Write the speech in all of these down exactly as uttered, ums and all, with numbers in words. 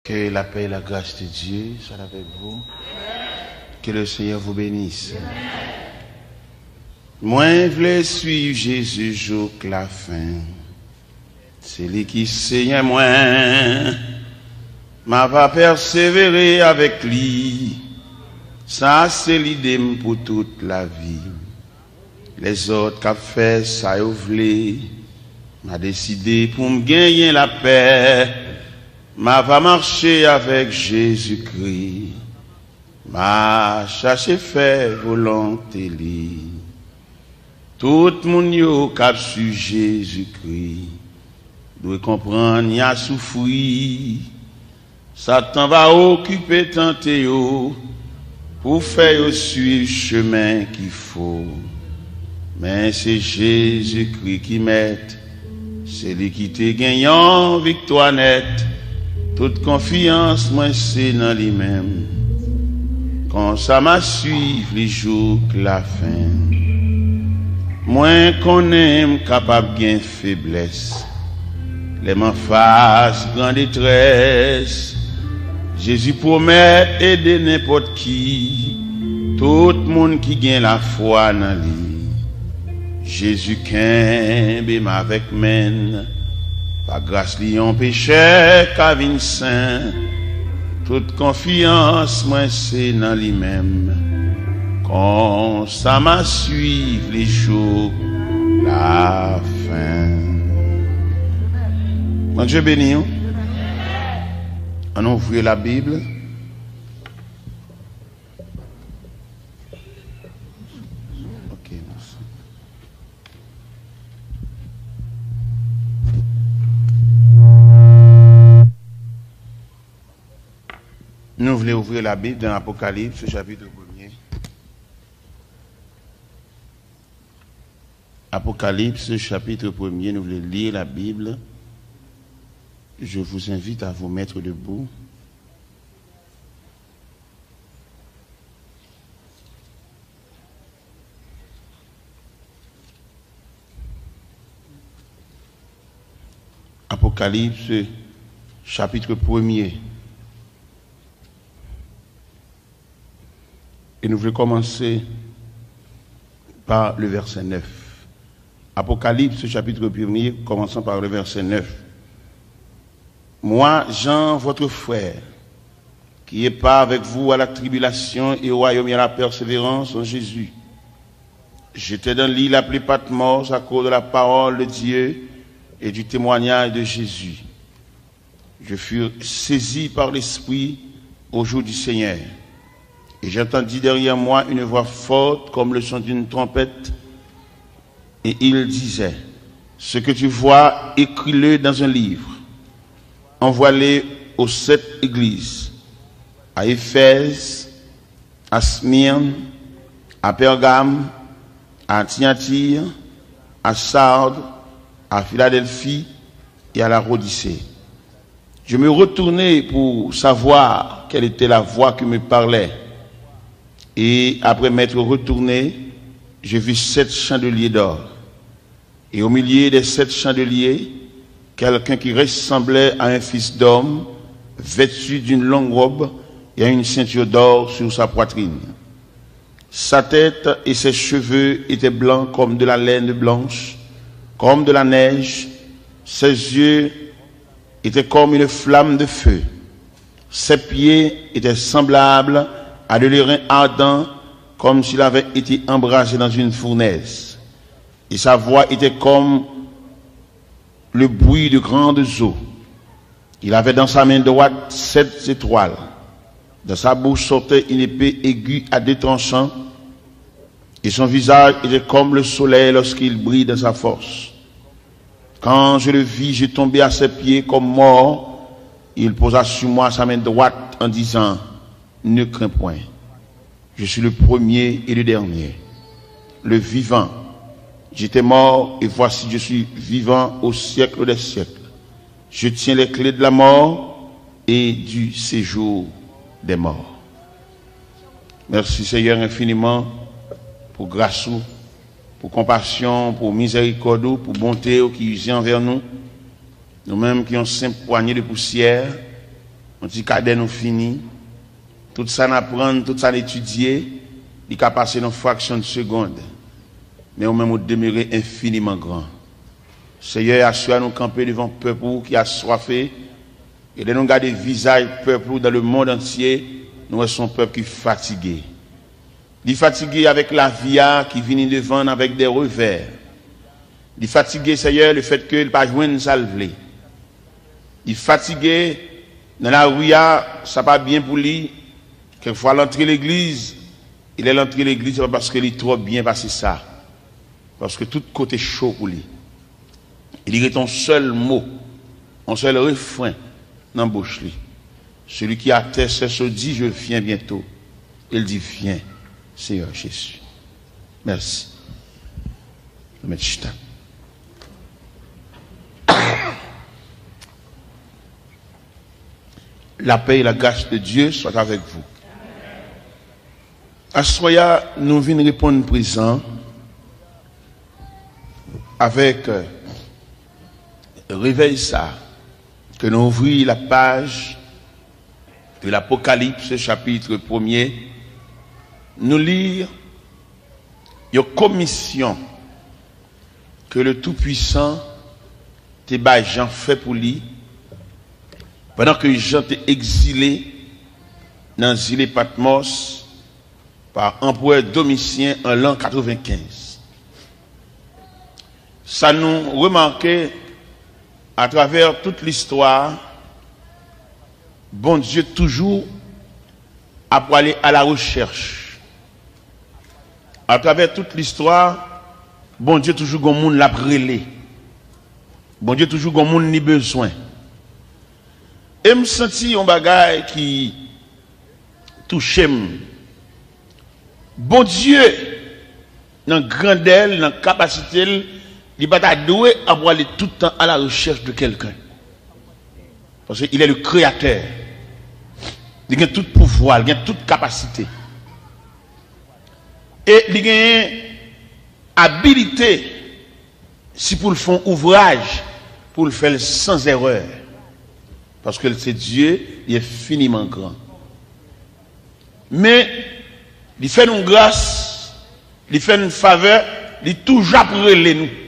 Que la paix et la grâce de Dieu soient avec vous. Que le Seigneur vous bénisse. Mwen vle swiv Jezi jouk lafen. Se li ki Senyè mwen. M ava pèsevere avèk li. Sa se lide m pou tout lavi. Lèzòt k ap fè sa yo vle. M a deside pou m genyen lapè. M ava mache avèk Jezikri. M a chache fè volonte li. Tout moun yo k ap swiv Jezikri dwe konprann y a soufri. Satan va okipe tante yo pou fè yo swiv chemen ki fo. Men se Jezikri ki mèt, se li ki te gen yon viktwa nèt. Tout konfyans mwen se nan li menm. Konsa m a swiv li jouk lafen. Mwen konnen m kapab gen feblès. Lè m anfas gran detrès, Jezi pwomèt ede nenpòt ki, tout moun ki gen lafwa nan li. Jezi kenbe m avèk men l, pa gras li yon pechè ka vin sen. Tout konfyans mwen se nan li menm. Konsa m a swiv li jouk lafen. Bondye beni w. Ann ouvri Labib. Ok, mèsi. Nou vle ouvri Labib nan Apokalips, chapit premye. Apokalips, chapit premye, nou vle li Labib. Je vous invite à vous mettre debout. Apokalips, chapit premye. E nou vle kòmanse pa le vèsè nèf. Apocalypse chapitre premier, commençant par le verset neuf. Moi, Jean, votre frère, qui est pas avec vous à la tribulation et au royaume et à la persévérance en Jésus. J'étais dans l'île appelée Patmos à cause de la parole de Dieu et du témoignage de Jésus. Je fus saisi par l'Esprit au jour du Seigneur, et j'entendis derrière moi une voix forte comme le son d'une trompette, et il disait, ce que tu vois, écris-le dans un livre, envoie-le aux sept églises, à Éphèse, à Smyrne, à Pergame, à Thyatire, à Sardes, à Philadelphie et à Laodicée. Je me retournai pour savoir quelle était la voix qui me parlait. Et après m'être retourné, je vis sept chandeliers d'or. Et au milieu des sept chandeliers, quelqu'un qui ressemblait à un fils d'homme, vêtu d'une longue robe et à une ceinture d'or sur sa poitrine. Sa tête et ses cheveux étaient blancs comme de la laine blanche, comme de la neige. Ses yeux étaient comme une flamme de feu. Ses pieds étaient semblables à de l'airain ardent, comme s'il avait été embrasé dans une fournaise. Et sa voix était comme le bruit de grandes eaux. Il avait dans sa main droite sept étoiles. De sa bouche sortait une épée aiguë à deux tranchants, et son visage était comme le soleil lorsqu'il brille dans sa force. Quand je le vis, je tombai à ses pieds comme mort. Il posa sur moi sa main droite en disant, ne crains point. Je suis le premier et le dernier, le vivant. J'étais mort, et voici, je suis vivant au siècle des siècles. Je tiens les clés de la mort et du séjour des morts. Mèsi, Senyè, enfiniman pou gras ou, pou konpasyon, pou mizèrikòd ou, pou bonte ou ki ize anvè nou. Nou menm ki yon senp pwanye de pousyè, Yon ti kadè nou fini. Tout sa n aprann, tout sa n etidye, li ka pase nan fraksyon de segonn. Men ou menm ou demere enfiniman gran. Seyè, aswè a nou kanpe devan pèp ou ki aswafe, e lè nou gade vizaj pèp ou dans le monde entier, nou wè se yon pèp ki fatige. Li fatige avèk lavi a ki vini devan n avèk de revè. Li fatige, Seyè, le fèt ke l pa jwenn sa l vle. Li fatige nan lari a, sa pa byen pou li. Kèk fwa l antre legliz, e lè l antre legliz, se pa paske li twò byen pase sa. Paske tout kote cho pou li. E li rete yon sèl mo, yon sèl refren nan bouch li. Celui qui atteste se dit, je viens bientôt. E l di, viens, Seyè Jezi. Mèsi. Mèt chita. La paix et la grâce de Dieu soient avec vous. Aswè a, nou vin reponn prezan avèk, euh, revèy sa, ke nou ouvri la paj de l'Apocalypse, chapitre premier, nou li yon komisyon ke le Tout-Puissant te bay Jan fè pou li, pandan ke Jan te egzile nan zile Patmòs pa anperè Domisyen an lan katrevenkenz. Sa nou remake atravè tout listwa, Bondye toujou ap prale a la rechèch. Atravè tout listwa, Bondye toujou gon moun l ap rele. Bondye toujou gon moun li bezwen. E m santi yon bagay ki touche m. Bondye, nan grandè l, nan kapasite l, li pa ta dwe ap prale tout tan a la rechèch de quelqu'un. Paske il est le créateur. Li gen tout pouvwa, li gen tout kapasite. E li genyen abilite, si pou l fè yon ouvraj, pou l fè l san erè. Paske l se Dye, li enfiniman gran. Men, li fè nou gras, li fè n favè, li toujou ap rele nou.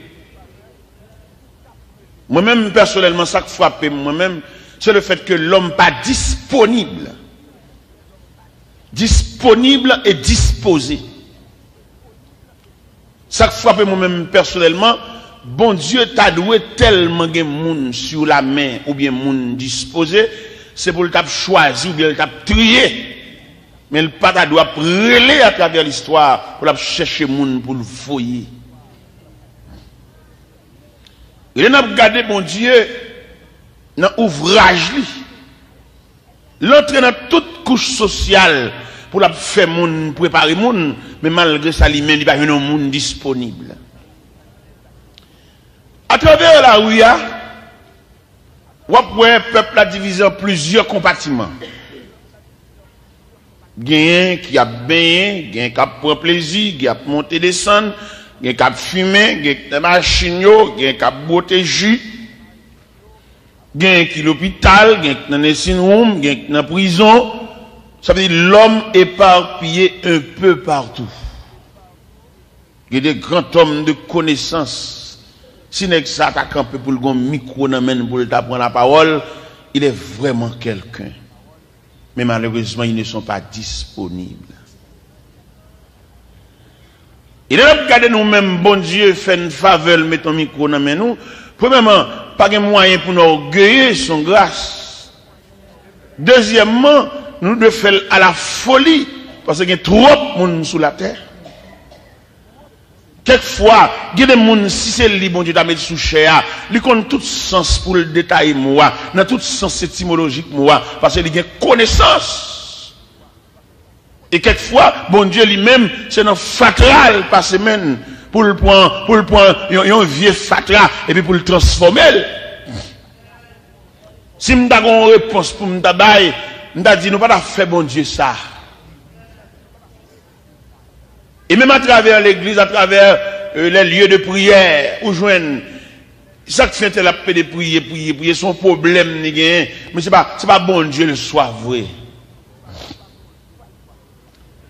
Mwen menm, pèsonèlman, sa k frape m, mwen menm, se le fèt ke lòm pa disponib. Disponib e dispoze. Sa k frape mwen menm pèsonèlman, Bondye ta dwe tèlman gen moun sou lamen oubyen moun dispoze, se pou l t ap chwazi oubyen l t ap triye. Men l pa ta dwe ap rele atravè listwa pou l ap chèche moun pou l voye. E lè n ap gade Bondye nan ouvraj li, l antre nan tout kouch sosyal pou l ap fè moun, prepare moun, men malgre sa, li menm, li pa jwenn yon moun disponib. Atravè lari a, w ap wè pèp la divize an plizyè konpatiman. Genyen ki ap benyen, genyen k ap pran plezi, genyen ap monte desann, genyen k ap fimen, genyen k nan machin yo, genyen k ap bwote ji, genyen ki lopital, genyen k nan nursing home, genyen k nan prizon. Sa vle di, lòm epapiye un peu partout. Gen de grand homme de connaissance. Si nèg sa ta kanpe pou l gon mikwo nan men l, pou l ta pran lapawòl, il est vraiment quelqu'un. Men malerezman, ils ne sont pas disponibles. E lè n ap gade nou menm, Bondye fè n favè, l met yon mikwo nan men nou. Premyèman, pa gen mwayen pou n ògeye, se yon gras. Dezyèmman, nou dwe fè l a la foli, paske gen twòp moun sou latè. Kèk fwa, gen de moun, si se li Bondye ta met sou chè a, li konn tout sans pou l detaye mo a, nan tout sans etimolojik mo a, paske li gen konesans. E kèk fwa, Bondye li menm, se nan fatra l pase men l, pou l pran, pou l pran yon, yon vye fatra, epi pou l transfòme l. Si m ta gen yon repons pou m ta bay, m ta di nou pa ta fè Bondye sa. E menm atravè legliz, atravè, euh, les lieux de prière, ou jwenn, Sa k fè entèl ap pede priye, priye, priye, se yon pwoblèm li genyen. Men se pa, se pa Bondye l swa vre.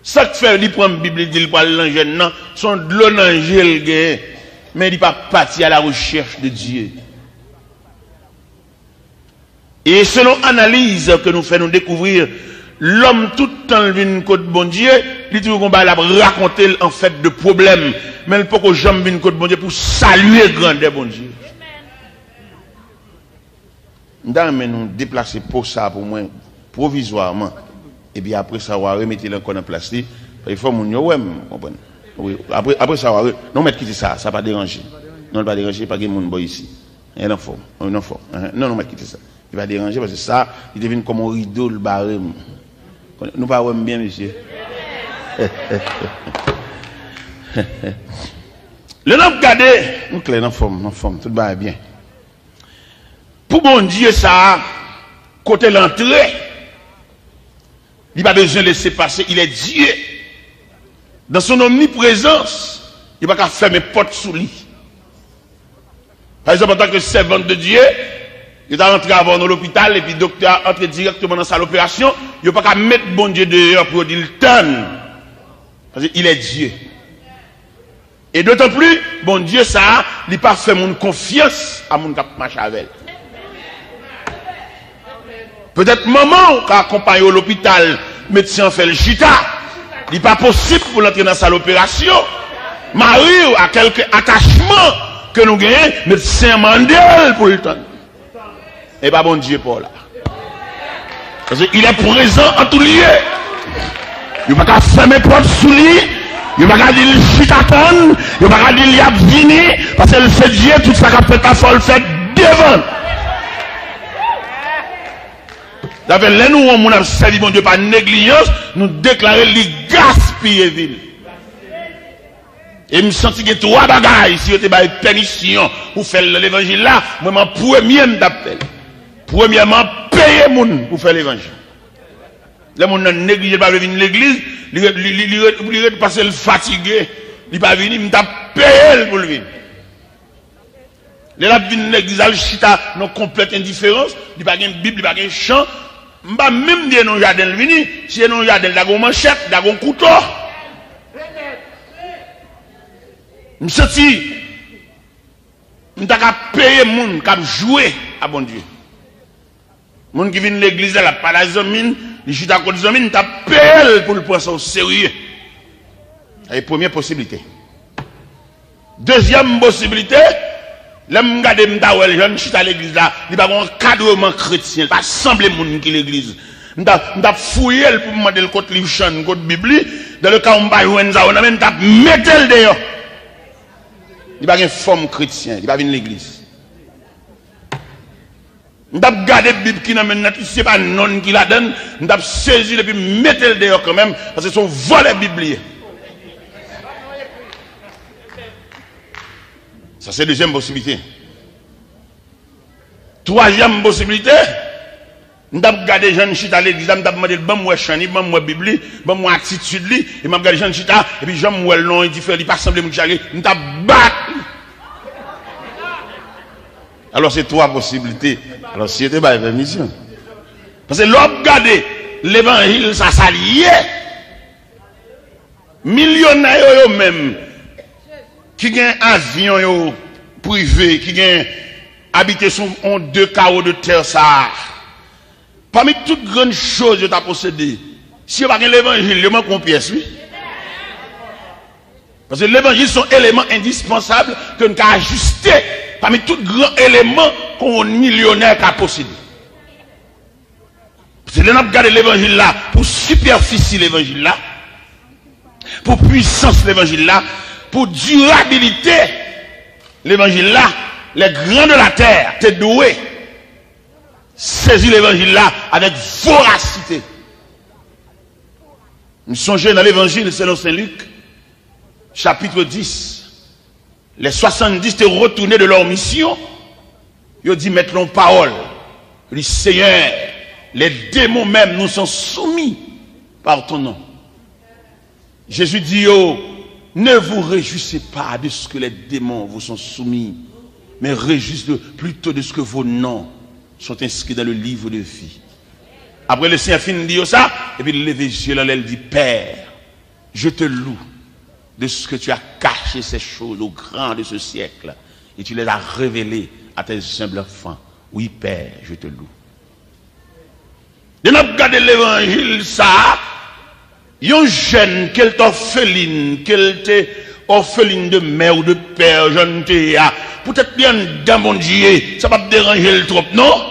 Sa k fè li pran Bib, li di l pral nan jèn nan, se yon dlo nan je l genyen. Men li pa parti à la recherche de Dieu. E selon analiz ke nou fè, nou dekouvri lòm tout tan l vin kot Bondye, li toujou gon bagay l ap rakonte l an fèt de pwoblèm, men l poko janm vin kot Bondye pou salye grandè Bondye. M ta renmen nou deplase po sa pou mwen pwovizwaman, epi apre sa w a remete l ankò nan plas li, paske fò moun yo wè m, konprann. Wi, apre, apre sa w a re-, non, mèt kite sa, sa pa deranje. Non, l pa deranje, pa gen moun bò isi. Li anfòm, wi, l anfòm. Enhen. Non, non, mèt kite sa. Li pa deranje, paske sa, li te vin kòm yon rido, l bare m. Nou pa wè m byen, mesye? Lè n ap gade, nou klè, l anfòm, l anfòm, tout bagay byen. Pou Bondye sa a, kote l antre, li pa bezwen lese pase, il est Dieu. Dans son omniprésence, yo pa ka fèmen pòt sou li. Pa egzanp, antanke sèvant de Dieu, yo ta rantre avè w nan lopital, epi doktè a antre dirèkteman nan sal operasyon, yo pa ka met Bondye deyò pou yo di l tann. Paske il est Dieu. E dotan pli, Bondye sa a, li pa fè moun konfyans a moun k ap mache avè l. Petèt manman w ka akonpaye w lopital, medsen an fè l chita. Li pa posib pou l antre nan sal operasyon. Mari w, a kèlke atachman ke nou genyen, medsen an mande l pou l tann. E pa Bondye pa w la. Paske il est présent en tout lieu. Yo pa ka fèmen pòt sou li. Yo pa ka di l chita tann. Yo pa ka di l y ap vini. Paske l se Dye, tout sa k ap fèt la, fò l fèt devan. Sa fè lè nou wè yon moun ap sèvi Bondye pa neglijans, nou deklare li gaspiye vi l. E m santi gen twa bagay, si yo te bay pèmisyon pou fè l nan levanjil la, mwen menm an premye m t ap fè l. Premyèman, peye moun pou fè levanjil. Lè moun nan neglije, l pa vle vin legliz, li ret, li, li, li ret, li ret paske l fatige, li pa vini, m t ap peye l pou l vin. Lè l ap vin legliz, al chita nan konplèt endiferans, li pa gen Bib, li pa gen chan. M pa menm di e nan jaden l vini, si e nan jaden l, ta gen yon manchèt, ta gen yon kouto. M santi m ta ka peye moun k ap jwe a Bondye. Moun ki vin legliz la, l ap pale ak zanmi l, li chita kot zanmi l, m t ap peye l pou l pran sa o serye. Sa se premye posiblite. Dezyèm posiblite, lè m gade m ta wè l jan l chita legliz la, li pa gen ankadreman kretyen, li pa sanble moun ki legliz. M ta, m t ap fouye l pou m mande l kot liv chan, kot Bib li, dans le cas où m pa jwenn sa yo nan men l, m t ap mete l deyò. Li pa gen fòm kretyen, li pa vin legliz. M t ap gade Bib ki nan men l nan, si se pa non l ki ladan l, m t ap sezi l epi m mete l deyò kanmenm, paske se yon vòlè Bib li ye. Sa se dezyèm posiblite. Twazyèm posiblite, m t ap gade jan l chita legliz la, m t ap mande l, ban m wè chan li, ban m wè Bib li, ban m wè atitid li, e m ap gade jan l chita, epi jan m wè l nan yon diferan, li pa sanble moun ki chaje, m t ap bat li. Alò, se twa posiblite. Alò, si yo te bay pèmisyon. Paske lè w ap gade levanjil sa, sa l ye. Milyonè yo, yo menm, ki gen avyon yo prive, ki gen abite sou yon de kawo de tè sa a, pami tout grann choz yo ta posede, si yo pa gen levanjil, yo manke yon pyès, wi. Paske levanjil se yon eleman endispansab ke n ka ajiste pami tout gran eleman ke yon milyonè ka posede. Se lè n ap gade levanjil la, pou sipèfisi levanjil la, pou pwisans levanjil la, pou dirabilite levanjil la, les grands de la terre te dwe sezi levanjil la avèk vorasite. M sonje nan levanjil selon Sen Lik, chapitre dix, les soixante-dix te retounen de leur mission. Yo di mèt la yon pawòl. Yo di, Seyè, les démons même nous sont soumis par ton nom. Jezi di yo, ne vous réjouissez pas de ce que les démons vous sont soumis. mais réjouis-toi plutôt de ce que vos noms sont inscrits dans le livre de vie. Apre Lesenyè fin di yo sa, epi l leve zye l anlè, l di, Père, je te loue de ce que tu as caché ces choses aux grands de ce siècle et tu les as révélées à tes humbles enfants. Oui, Père, je te loue. Lè n ap gade levanjil sa a, yon jèn, ke l te òfelin, ke l te òfelin de mè ou de pè, jan n te ye a, poutèt li anndan Bondye, sa p ap deranje l twòp, non?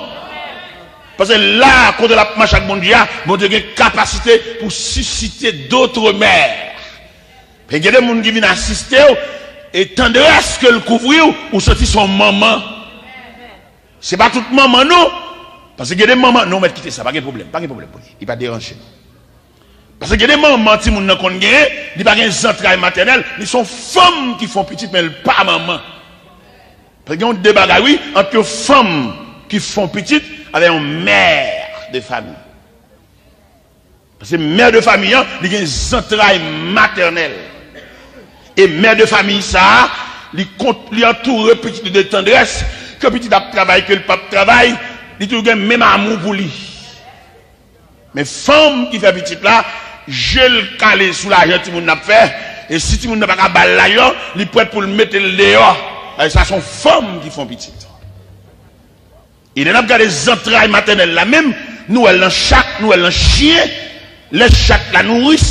Paske la, kote l ap mache ak Bondye a, Bondye gen kapasite pou sisite dòt mè. Men gen de moun ki vin asiste w, e tandrès ke l kouvri w, ou santi se yon manman. Se pa tout manman, non. Paske gen de manman, non, mèt kite sa, pa gen pwoblèm, pa gen pwoblèm pou li. Li pa deranje nou. Paske gen de manman timoun nan konn genyen, li pa gen zantray matènèl, li se yon fanm ki fè yon pitit, men li pa manman. Paske gen yon de bagay, wi, ant yon fanm ki fè yon pitit avèk yon mè de fami. Paske mè de fami an, li gen zantray matènèl. E mè de fami sa a, li kont, li antoure pitit li de tandrès, ke pitit ap travay, ke l p ap travay, li toujou gen menm amou pou li. Men fanm ki fè pitit la, je l kale sou lajan timoun nan ap fè, e si timoun nan pa ka ba l lajan, li prèt pou l mete l deyò. Sa se yon fanm ki fè yon pitit. E lè n ap gade zantray matènèl la menm, nou wè l nan chat, nou wè l nan chen, lè chat la nouris,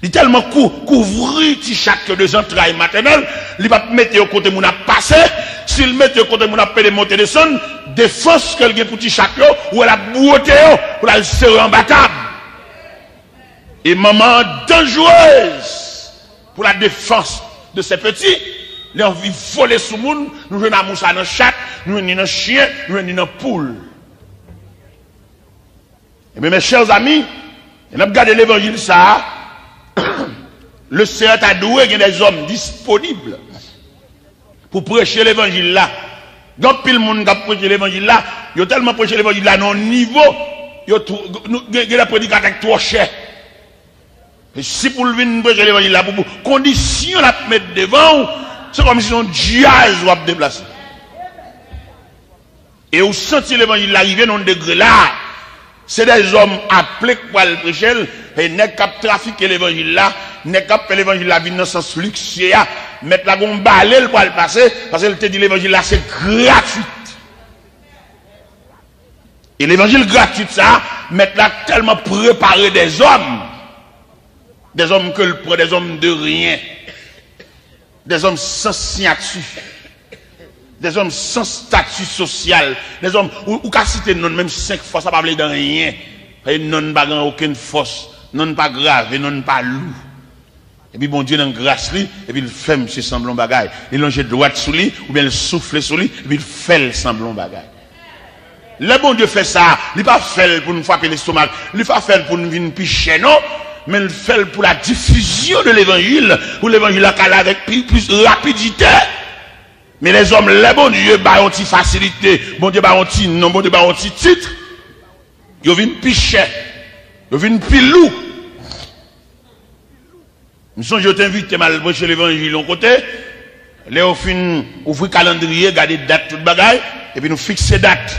li tèlman kou-, kouvri ti chat yo de zantray matènèl, li p ap mete yo kote moun ap pase, si l mete yo kote moun ap pede monte desann, defans ke l gen pou ti chat yo, ou wè l ap bwote yo, pou l al sere anba tab. E manman an danjrez pour la défense de ses petits. Li anvi vole sou moun, nou jwenn amou sa nan chat, nou jwenn li nan chen, nou jwenn li nan poul. Ebyen, mes chers amis, lè n ap gade levanjil sa a, le Seyè ta dwe gen dèzòm disponib pou preche levanjil la. Gen anpil moun k ap preche levanjil la, yo tèlman preche levanjil la nan yon nivo, yo twò, nou, gen, gen de predikatè k twò chè. E si pou l vin preche levanjil la, pou, pou kondisyon l ap met devan w, se kòmsi se yon djaz w ap deplase. E ou santi levanjil la rive nan yon degre la, se dèzòm aple k pral preche l, e nèg k ap trafike levanjil la, nèg k ap fè levanjil la vin nan sans liksye a, mèt la gon bale l pral pase, paske l te di levanjil la se gratwit. E levanjil gratwit sa a, mèt la tèlman prepare dèzòm, dèzòm ke l pran, dèzòm de ryen, dèzòm san siyati, dèzòm san stati sosyal, dèzòm, ou, ou ka site non l menm senk fwa, sa pa vle di anyen. Paske non l pa gen okenn fòs, non l pa grave, non l pa lou. Epi Bondye nan gras li, epi l fè misye sanble yon bagay. Li lonje dwèt sou li, oubyen l soufle sou li, epi l fè l sanble yon bagay. Lè Bondye fè sa, li pa fè l pou n frape lestomak, li pa fè l pou n vin pi chè, non, men l fè l pou la difizyon de levanjil, pou levanjil la ka ale avèk pi, plis rapidite. Men lèzòm, lè Bondye ba yon ti fasilite, Bondye ba yon ti non, Bondye ba yon ti tit, yo vin pi chè, yo vin pi lou. M sonje yo te envite m al preche levanjil yon kote. Lè yo fin ouvri kalandriye, gade dat, tout bagay, epi nou fikse dat.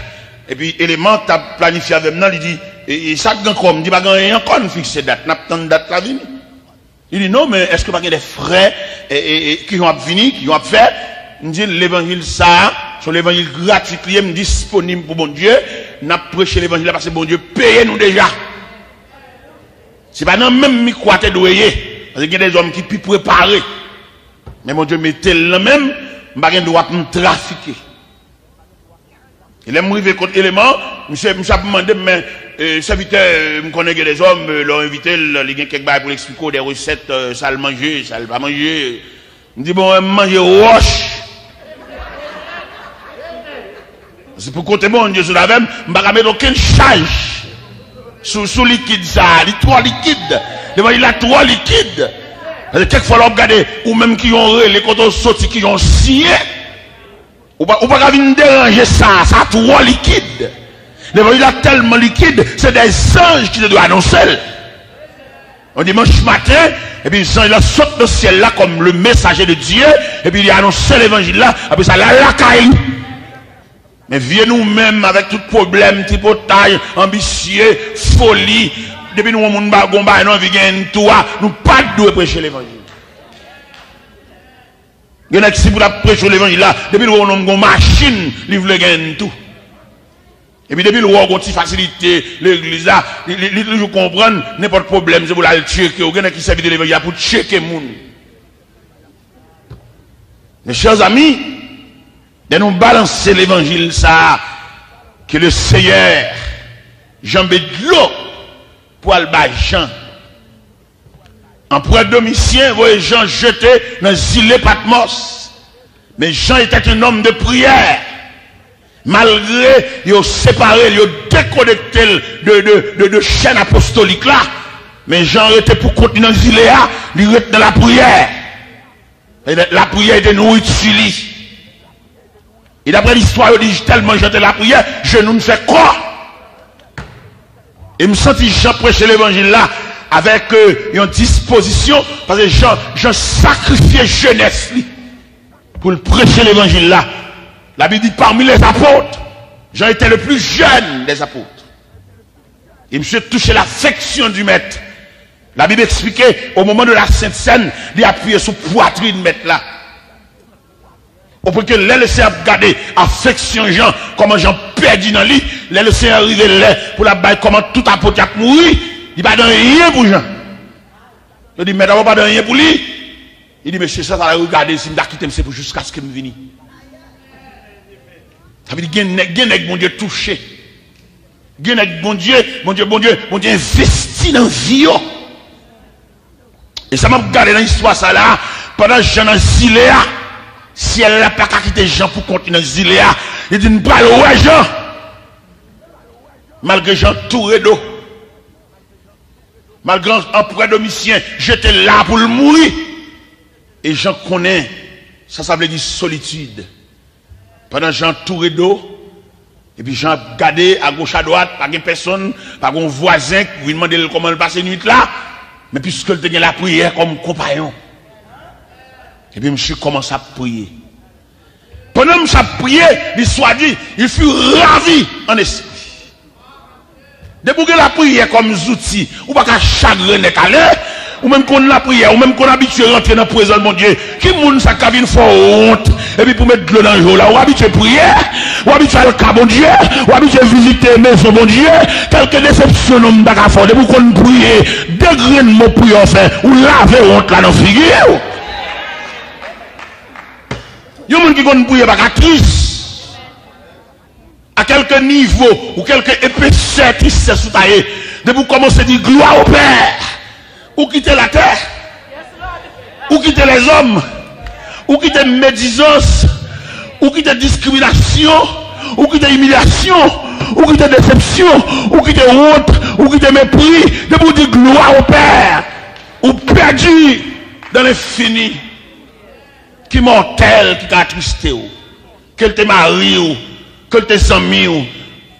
Epi Eleman t ap planifye avè m nan, li di, e, e sa k gen ankò? M di, pa gen anyen ankò, n fikse dat, n ap tann dat la vini. Li di, non, men èske pa gen de frè, e, e, e, ki jan w ap vini, ki jan w ap fè? M di l, levanjil sa a, se yon levanjil gratwit li ye, m disponib pou Bondye, n ap preche levanjil la, paske Bondye peye nou deja. Se pa nan menm mikwo a te dwe ye. Paske gen dèzòm ki pi prepare. Men Bondye mete l nan men m, m pa gen dwa pou m trafike. E lè m rive kot Eleman, misye, misye ap mande m, men, e, sèvitè, m konnen gen dèzòm, e, lè w envite l, li gen kèk bagay pou l eksplike w, de resèt, e, sa l manje, sa l pa manje. M di, bon, m manje wòch. Se pou kote Bondye sot avè m, m pa ka met okenn chaj sou, sou likid sa a. Li twò likid. Levanjil la twò likid. Paske kèk fwa lè w ap gade, ou menm ki yon rele, kote w soti, ki yon siyen, ou pa, ou pa ka vin deranje sa, sa twò likid. Levanjil la tèlman likid, se dèzanj ki te dwe anonse l. Yon dimanch maten, Epi zanj la sot nan syèl la kòm le mesaje de Dye, epi li anonse levanjil la, apre sa, l al lakay li. Men vye nou menm, avèk tout pwoblèm, tripotay, anbisye, foli, depi nou wè yon moun ba, gon bagay nou anvi genyen n tou a, nou pa t dwe preche levanjil. Gen nèg si pou l ap preche levanjil la, depi l wè yon nonm gon machin, li vle genyen n tou. Epi depi l wè w gon ti fasilite legliz la, li, li, li toujou konprann nenpòt pwoblèm se pou l al tcheke w. Gen nèg ki sèvi de levanjil la pou tcheke moun. Mes chers amis, lè nou balanse levanjil sa a, ke le Seyè janbe dlo pou al ba Jan. Anperè Domisyen voye Jan jete nan zile Patmòs. Men Jan était un homme de prière. Malgre yo separe l, yo dekonekte l de, de, de, de chèn apostolik la, men Jan rete pou kont li nan zile a, li ret nan lapriyè. E lapriyè te nouriti li. E daprè listwa, yo di tèlman Jan te lapriyè, jenou l fè kò. E m santi Jan preche levanjil la avèk, euh, yon dispozisyon, paske Jan, Jan sakrifye jenès li pou l preche levanjil la. Labib di, parmi les apôtres, Jean était le plus jeune des apôtres. Et monsieur touchait l'affection du maître. Labib eksplike, au moment de la Sainte Seine, li apiye sou pwatrin mèt la. Au point que lè Lesenyè ap gade afeksyon Jan, kòman Jan pèdi nan li, lè Lesenyè rive lè pou l ap bay kòmand tout apot y ap mouri, li pa gen anyen pou Jan. Yo di, mèt, avan pa gen anyen pou li. Li di, mesye, sa, sa la regade si m ta kite m, se pou jiskaske m vini. Sa vle di, gen nèg, gen nèg Bondye touche. Gen nèg Bondye, Bondye, Bondye, Bondye envesti nan vi yo. E sa m ap gade nan istwa sa la, pandan Jan nan zile a, syèl la pa ka kite Jan pou kont li nan zile a. Li di, m pral wè Jan. Malgre Jan toure do. Malgre anperè Domisyen jete l la pou l mouri. E Jan konnen sa sa vle di solitid. Pandan Jan toure do, epi Jan ap gade agoch adwat, pa gen pèsonn, pa gen vwazen k vin mande l kòman l pase nwit la, men piske l te gen lapriyè kòm konpayon, epi misye kòmanse ap priye. Pandan misye ap priye, listwa di, il fut ravi en esprit. Depi w gen lapriyè kòm zouti, ou pa ka chagrennen kale. Ou menm konn lapriyè, ou menm konn abitye rantre nan prezans Bondye. Ki moun sa k ka vin fè w wont, epi pou met dlo nan je w la? Ou abitye priye, ou abitye al ka Bondye, ou abitye vizite mezon Bondye. Kèlke desepsyon nonm ta ka fè w, depi w konn priye, de grenn mo priyè w fè, ou lave wont la nan figi w. Yon moun ki konn priye pa ka tris. A kèlke nivo ou kèlke epesè tristès ou ta ye, depi w kòmanse di glwa o Pè, ou kite latè, ou kite lèzòm, ou kite medizans, ou kite diskriminasyon, ou kite imilyasyon, ou kite desepsyon, ou kite wont, ou kite mepri, depi w di glwa o Pè, ou pèdi dan lenfini. Ki mòtèl ki ka atriste w? Ke l te mari w, ke l te zanmi w,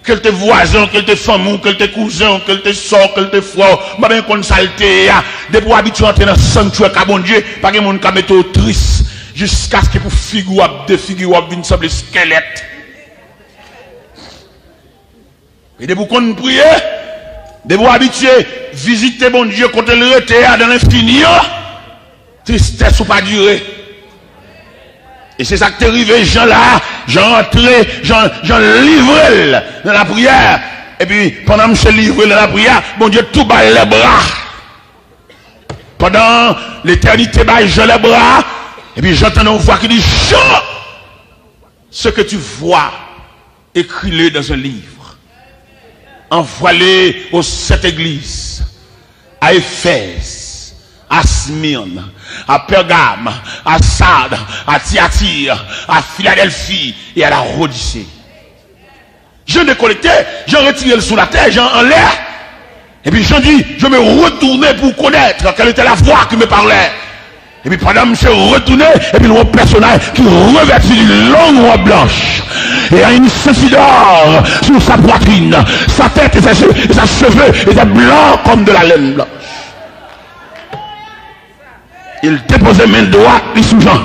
ke l te vwazen w, ke l te fanmi w, ke l te kouzen w, ke l te sè w, ke l te frè w, m pa byen konn sa l te ye a. Depi w abitye antre nan sanktyè ka Bondye, pa gen moun ka mete w tris, jiskaske pou figi w ap defigire, w ap vin sanble eskèlèt. E depi w konn priye, depi w abitye vizite Bondye kote l rete a dan lenfini an, tristès ou pa dire. E se sa k te rive Jan la, Jan antre, Jan, Jan livre l nan lapriyè. Epi pandan misye livre l nan lapriyè, Bondye tou ba l lèbra. Pandan letènite bay Jan lèbra, epi Jan tande yon vwa ki di, Jan, ce que tu vois, écris-le dans un livre. Envoie-le aux sept églises, à Éphèse, à Smyrne, à Pergame, à Sardes, à Thyatire, à Philadelphie et à la Laodicée. Jan dekonekte, Jan retire l sou latè, Jan anlè. Epi Jan di, je me retournai pour connaître quelle était la voix qui me parlait. Epi pandan misye retounen, epi l wè yon pèsonaj ki revèti di long wòb blanch. Et à une sainture d'or sur sa poitrine, sa tête et ses, et ses cheveux étaient blancs comme de la laine blanche. Il depoze men dwat li sou Jan.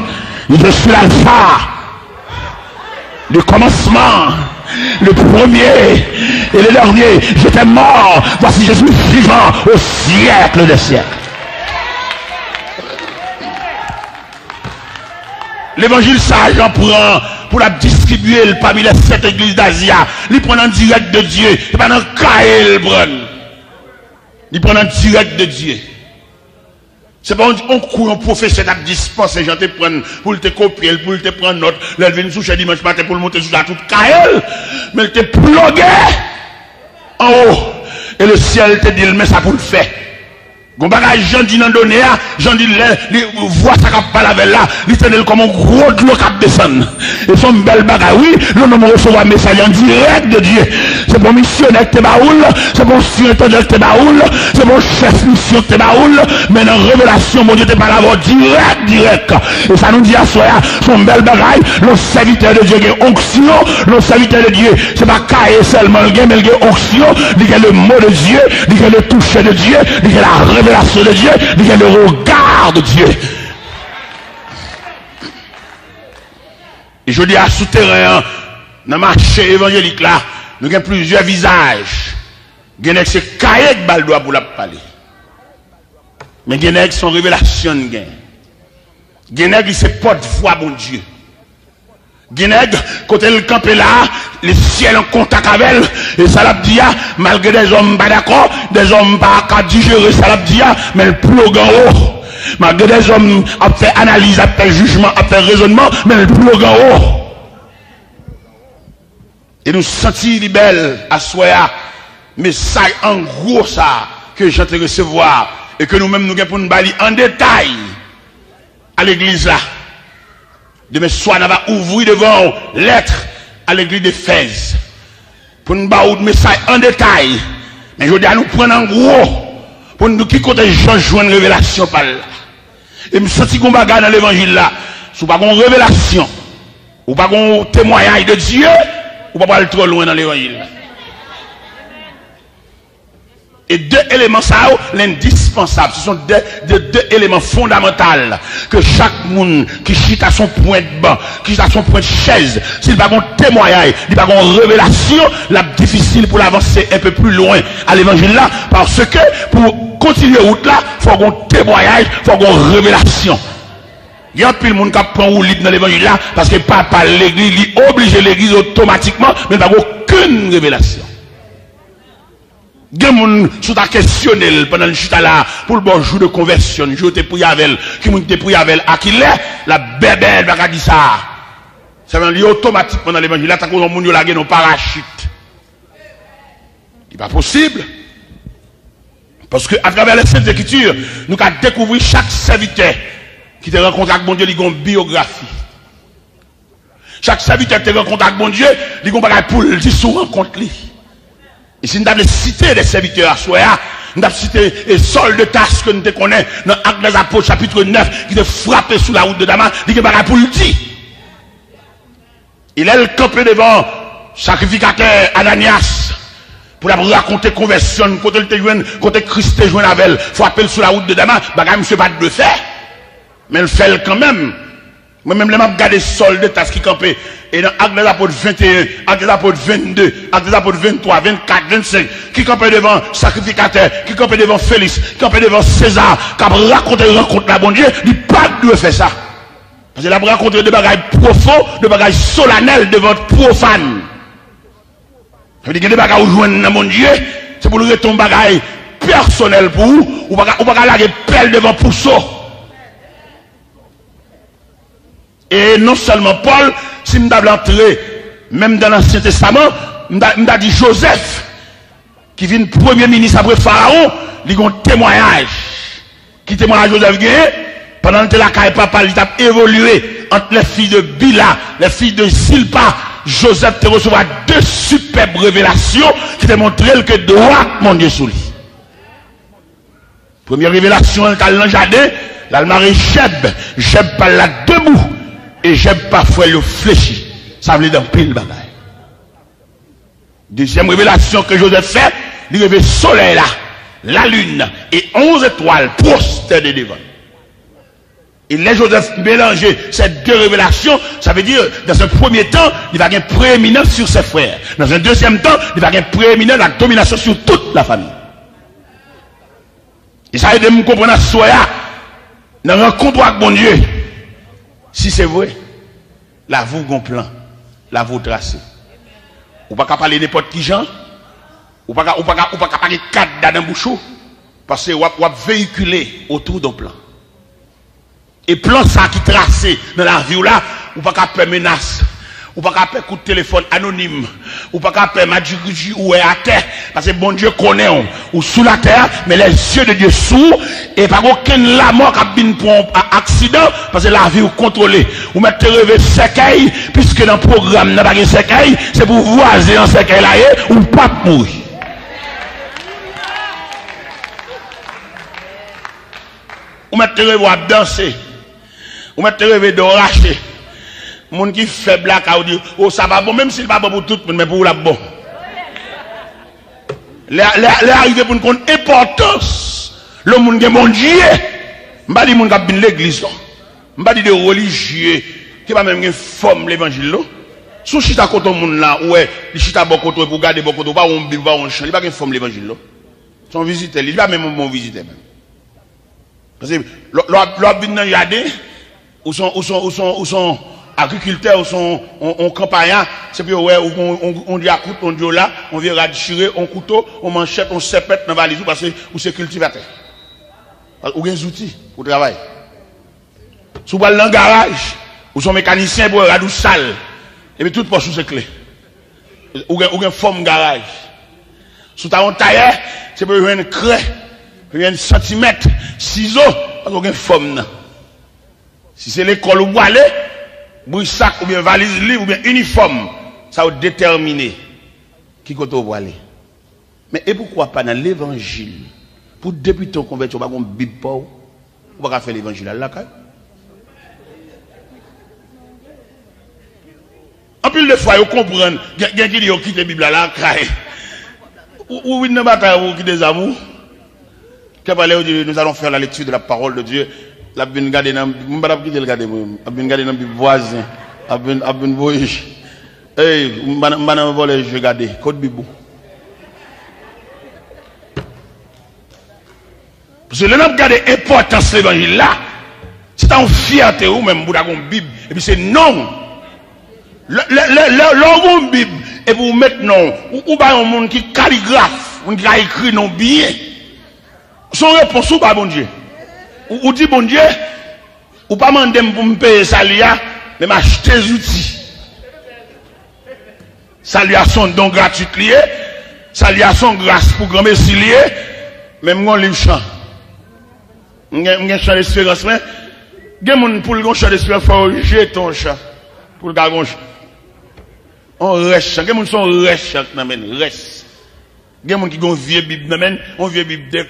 Je suis l'alpha, le commencement, le premier et le dernier. J'étais mort, voici je suis vivant au siècle des siècles. Levanjil sa a, Jan pran pou l ap distribye l pami lè sèt egliz d Azi a. Li pran l an dirèk de Dye. Se pa nan kaye l pran l. Li pran l an dirèk de Dye. Se pa yon, yon kou yon pwofesè t ap dispanse, Jan te pran l pou l te kopye l, pou l te pran nòt, lè l vin sou chè dimanch maten pou l monte sou la tout kaye l, men l te ploge anwo. E lesyèl te di l, men sa pou l fè. Gon bagay Jan di nan done a, Jan di lè li, vwa sa k ap pale avè l la, li tande l kòm yon gwo dlo k ap desann. E se yon bèl bagay, wi, lè yon nonm resevwa mesaj an dirèk de Dye. Se pa yon misyonè ki te ba ou l, se pa yon sirentandan ki te ba ou l, se pa yon chèf misyon ki te ba ou l, men nan revelasyon, Bondye te pale avè w dirèk, dirèk. E sa nou di aswè a, se yon bèl bagay, lè yon sèvitè de Dye gen onksyon, lè yon sèvitè de Dye, se pa kaye sèlman l gen, men l gen onksyon, li gen le mot de Dieu, li gen le toucher de Dieu, li gen la révélation de Dieu, li gen le regard de Dieu. E jodi a, sou teren an, nan mache evanjelik la, nou gen plizyè vizaj. Gen nèg se kaye k ba l dwa pou l ap pale. Men gen nèg se yon revelasyon l gen. Gen nèg li se pòtvwa Bondye. Gen nèg, kote l kanpe la, lesyèl an kontak avè l, e sa l ap di a, malgre dèzòm pa dakò, dèzòm pa ka dijere sa l ap di a, men l ploge anwo. Malgre dèzòm ap fè analiz, ap fè jijman, ap fè rezònman, men l ploge anwo. E nou santi li bèl aswè a, mesaj an gwo sa a ke Jan te resevwa e ke nou menm nou gen pou n ba li an detay a legliz la. Demen swa, n a va ouvri devan w lèt a legliz Efèz pou n ba w mesaj an detay. Men jodi a, nou pran n an gwo pou n di w ki kote Jan jwenn revelasyon pa l la. E m santi gon bagay nan levanjil la. Si w pa gon revelasyon, ou pa gon temwayaj de Dye, ou pa pral twò lwen nan levanjil la. E de eleman sa yo, l endispansab. Se sont de, de, de eleman fondamantal ke chak moun ki chita sou pwent ban, ki chita sou pwent chèz, si l pa gon temwayaj, li pa gon revelasyon, l ap difisil pou l avanse un peu plus loin a levanjil la, paske pou kontinye wout la, fò gon temwayaj, fò gon revelasyon. Gen anpil moun k ap pran woulib nan levanjil la, paske papa l legliz, li oblije legliz otomatikman, men l pa gen okenn revelasyon. Gen moun, si w ta kesyone l pandan l chita la, pou l ba w jou de konvèsyon l, jou yo te priye avè l, ki moun ki te priye avè l, a kilè, l ap bèbè, l pa ka di sa. Sèlman li otomatikman nan levanjil la, tankou yon moun yo lage nan yon parachit. Li pa posib. Paske atravè les Saintes Écritures, nou ka dekouvri chak sèvitè ki te rankontre ak Bondye, li gen yon biyografi. Chak sèvitè ki te rankontre ak Bondye, li gen yon bagay pou l di sou rankont li. E si n ta vle site de sèvitè aswè a, n t ap site e Sòl de Tas ke n te konnen nan Actes des Apôtres chapitre neuf, ki te frape sou la wout de Damas, li gen bagay pou l di. E lè l kanpe devan sakrifikatè Ananyas pou l ap rakonte konvèsyon l, kote l te jwenn, kote Kris te jwenn avè l, frape l sou la wout de Damas, bagay misye pa t dwe fè, men l fè l kanmenm. Mwen menm, lè m ap gade Sòl de Tas ki kanpe, e nan Actes des Apôtres vingt et un, Actes des Apôtres vingt-deux, Actes des Apôtres vingt-trois, vingt-quatre, vingt-cinq, ki kanpe devan sakrifikatè, ki kanpe devan Feliks, ki kanpe devan Seza, k ap rakonte rankont la Bondye, li pa t dwe fè sa. Paske l ap rakonte de bagay pwofon, de bagay solanèl devan pwofàn. Sa vle di gen de bagay ou jwenn nan Bondye, se pou l rete yon bagay pèsonèl pou ou, ou pa ka, ou pa ka lage pèl devan pouso. E non sèlman Pòl, si m ta vle antre menm dan Lansyen Testaman, m ta, m ta di Jozèf, ki vin premye minis apre Farawon, li gen yon temwayaj. Ki temwayaj Jozèf genyen? Pandan l te lakay papa l, li t ap evolye ant les fils de Bila, les fils de Zilpa, Jozèf te resevwa de sipèb revelasyon ki te montre l ke dwat Bondye sou li. Premye revelasyon an, l t al nan jaden, l al mare jèb, jèb pa l la debou, e jèb pa frè l yo flechi. Sa vle di anpil bagay. Dezyèm revelasyon ke Jozèf fè, li reve solèy la, lalin e onz etwal pwostène devan l. E lè Joseph melanje ces deux révélations, ça veut dire, dans un premier temps, li va gen preeminans sur ses frères. Dans un deuxième temps, li va gen preeminans, la domination sur toute la famille. E sa ede m konprann aswè a, nan rankont ou ak Bondye, si se vre, lavi w gon plan, lavi w trase. Ou pa ka pale nenpòt ki jan, ou pa ka, ou pa ka, ou pa ka pale kad ladan bouch ou, paske w ap, w ap veyikile otou de yon plan. E plan sa ki trase nan lavi w la, ou pa ka pè menas. Ou pa ka pè kout telefòn anonim. Ou pa ka pè madjigridji ou wè atè. Paske Bondye konnen w. Ou sou latè a, men les yeux de Dieu sou ou. E pa gen okenn lamò k ap vin pran w a aksidan, paske lavi w kontwole. Ou mèt te reve sèkèy, piske nan pwogram nan pa gen sèkèy, se pou vwazen an sèkèy la ye, ou p ap mouri. Ou mèt te reve w ap danse. Ou mèt te reve do w rache. Moun ki fèb lakay ou di, o, sa pa bon, menm si l pa bon pou tout moun, men pou ou l ap bon. Lè, lè, lè a rive pou n konn enpòtans lè moun gen Bondye. M pa di moun k ap vin legliz, non. M pa di de relijye ki pa menm gen fòm levanjil, non. Si w chita kote yon moun la, ou wè, li chita bò kote w, epi w gade bò kote w, ou pa wè yon Bib, ou pa wè yon chan, li pa gen fòm levanjil, non. Se yon vizitè, li, li pa menm yon bon vizitè, menm. Paske lè, lè w ap, lè w ap vin nan jaden, ou se yon, ou se yon, ou se yon, ou se yon agrikiltè, ou se yon, yon, yon kanpaya, se pou yo wè ou gon yon, yon dyakout, yon dyola, yon vye rad chire, yon kouto, yon manchèt, yon sèpèt nan valiz ou, paske ou se kiltivatè. Ou gen zouti pou travay. Si w pral nan garaj, ou se yon mekanisyen, epi w wè rad ou sal, epi tout pòch ou se kle. Ou gen, ou gen fòm garaj. Si w ta yon tayè, se pou yo jwenn krè, yo jwenn santimèt, sizo, paske w gen fòm nan. Si se lekòl ou prale, brisak oubyen valiz liv oubyen inifòm, sa yo detèmine ki kote w prale. Men e poukwa pa nan levanjil? Pou depi tan w konvèti, w pa gen yon Bib pa w, ou pa ka fè levanjil al lakay ou. Anpil de fwa, yo konprann, gen, gen ki di yo kite Bib la lakay. Ou, ou vin nan batay, ou kite zam ou. Kè pale, yo di, nous allons faire la lecture de la parole de Dieu. L ap vin gade nan, m pa t ap kite l gade mwen. L ap vin gade nan Bib vwazen. L ap vin, ap vin voye. Ey, m pa nan, m pa nan vòlè je gade. Kot Bib ou? Paske lè n ap gade enpòtans levanjil la, se ta yon fyète ou menm pou w ta gen yon Bib, epi se non w. Lè, lè, lè, lè, lè w gen yon Bib, epi w met non w, ou, ou bay yon moun ki kaligraf, moun ki ka ekri non w byen. Se yon repons ou bay Bondye. Ou, ou di Bondye, ou pa mande m pou m peye sali a, men m achte zouti. Sali a se yon don gratwit li ye. Sali a se yon gras pou granmesi li ye. Men m gen yon liv chan. M gen, m gen chan desperans mwen. Gen moun pou l gen yon chan desperans, fò yo jete yon chan. Pou l ka gen yon chan. Yon rès chan. Gen moun se yon rès chan nan men l, rès. Gen moun ki gen yon vye Bib nan men l, yon vye Bib de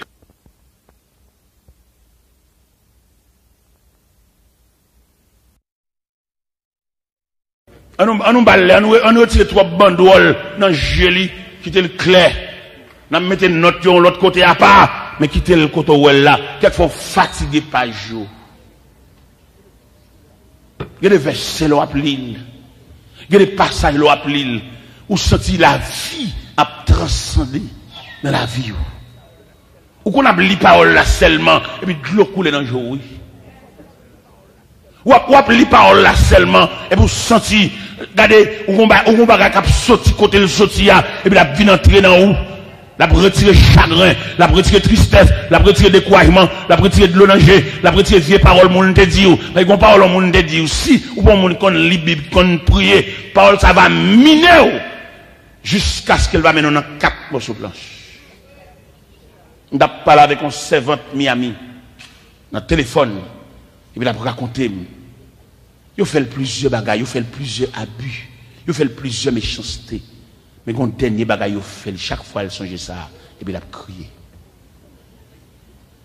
An nou, an nou ba l lè, an nou, an nou retire twòp bandwòl nan je li, kite l klè. N ap mete nòt yo yon lòt kote apa, men kite l kote w wè l la. Kèk fwa w fatige paj yo. Gen de vèsè lè w ap li l. Gen de pasaj lè w ap li l. Ou santi lavi ap transande nan lavi w. Ou konn ap li pawòl la sèlman, epi dlo koule nan je w, wi. W ap, w ap li pawòl la sèlman, epi w santi, gade, ou gon ba-, ou gon bagay k ap soti kote l soti a, epi l ap vin antre nan ou. L ap retire chagren, l ap retire tristès, l ap retire dekourajman, l ap retire dlo nan je, l ap retire vye pawòl moun te di w. Paske gon pawòl yon moun te di w, si ou pa yon moun ki konn li Bib, ki konn priye, pawòl sa va mine w jiskaske l va mennen w nan kat mòso planch. M t ap pale avèk yon sèvant Miami nan telefòn, epi l ap rakonte m. Yo fè l plizyè bagay, yo fè l plizyè abi, yo fè l plizyè mechanste. Men gen yon dènye bagay yo fè l, chak fwa l sonje sa, epi l ap kriye.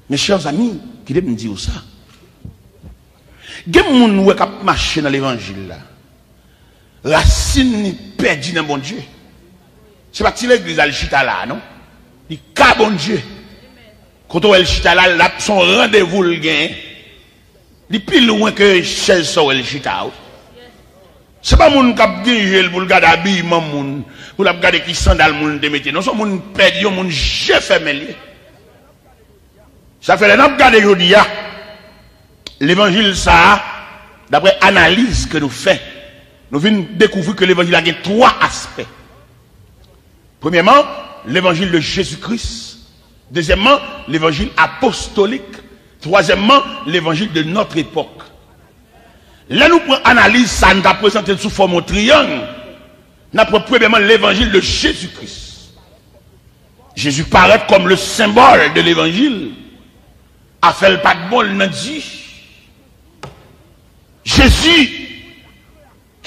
Mes chers amis, kite m di w sa. Gen moun ou wè k ap mache nan levanjil la. Rasin li pèdi nan Bondye. Se pa ti legliz al chita la a, non. Li ka Bondye. Kote w wè l chita la, l ap, se yon randevou l genyen. Li pi lwen ke chèz sa w wè l chita a, wi. Se pa moun k ap dirije l pou l gade abiman moun, pou l ap gade ki sandal moun te mete. Non, se yon moun pèdi, yon moun je fèmen l ye. Sa fè lè n ap gade jodi a, levanjil sa a, daprè analiz ke nou fè, nou vin dekouvri ke levanjil la gen twa aspè. Premyèman, levanjil de Jezi Kris. Dezyèmman, levanjil apostolik. Twazyèmman, levanjil de notre époque. Lè nou pran analiz sa, nou ta prezante l sou fòm yon triyang, n ap pran premyèman levanjil de Jezi Kris. Jezi parèt kòm le symbole de levanjil. Afè l pa t bon, l nan di. Jezi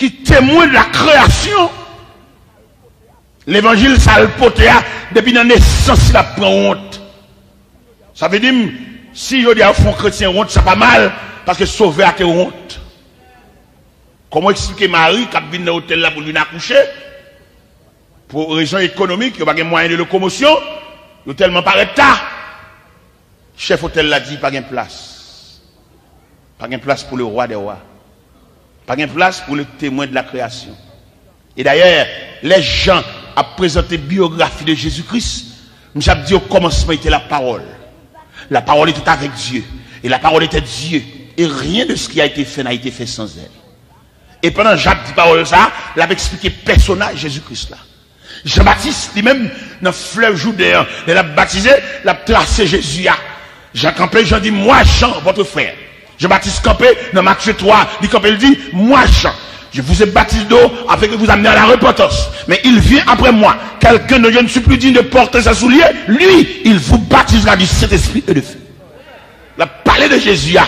ki temwen de la kreyasyon. Levanjil sa l pote a, depi nan nesans li ap pran wont. Sa vle di m, si jodi a yo fè yon kretyen wont, sa pa mal, paske Sovè a te wont. Kòman w eksplike Mari k ap vin nan otèl la pou l vin akouche? Pou rezon ekonomik, yo pa gen mwayen de lokomosyon, yo tèlman parèt ta. Chèf otèl la di, "Pa gen plas. Pa gen plas pou le roi des rois. Pa gen plas pou le témoin de la création." E dayè, lè Jan ap prezante biyografi de Jezi Kris, misye ap di, "Au commencement était la parole. La parole était avec Dieu. Et la parole était Dieu. Et rien de ce qui a été fait n'a été fait sans elle." E pandan Jan ap di pawòl sa a, l ap eksplike pèsonaj Jezi Kris la. Jan Batis, li menm, nan flèv Jouden an, lè l ap batize, l ap trase Jezi a. Jan kanpe, Jan di, "Moi Jean, votre frère." Jan Batis kanpe, nan Matye twa, li kanpe, li di, "Moi Jean, je vous ai baptisé d'eau afin que vous ameniez à la repentance. Mais il vient après moi, quelqu'un dont je ne suis plus digne de porter ses souliers. Lui, il vous baptisera du Saint-Esprit et de feu." L ap pale de Jezi a.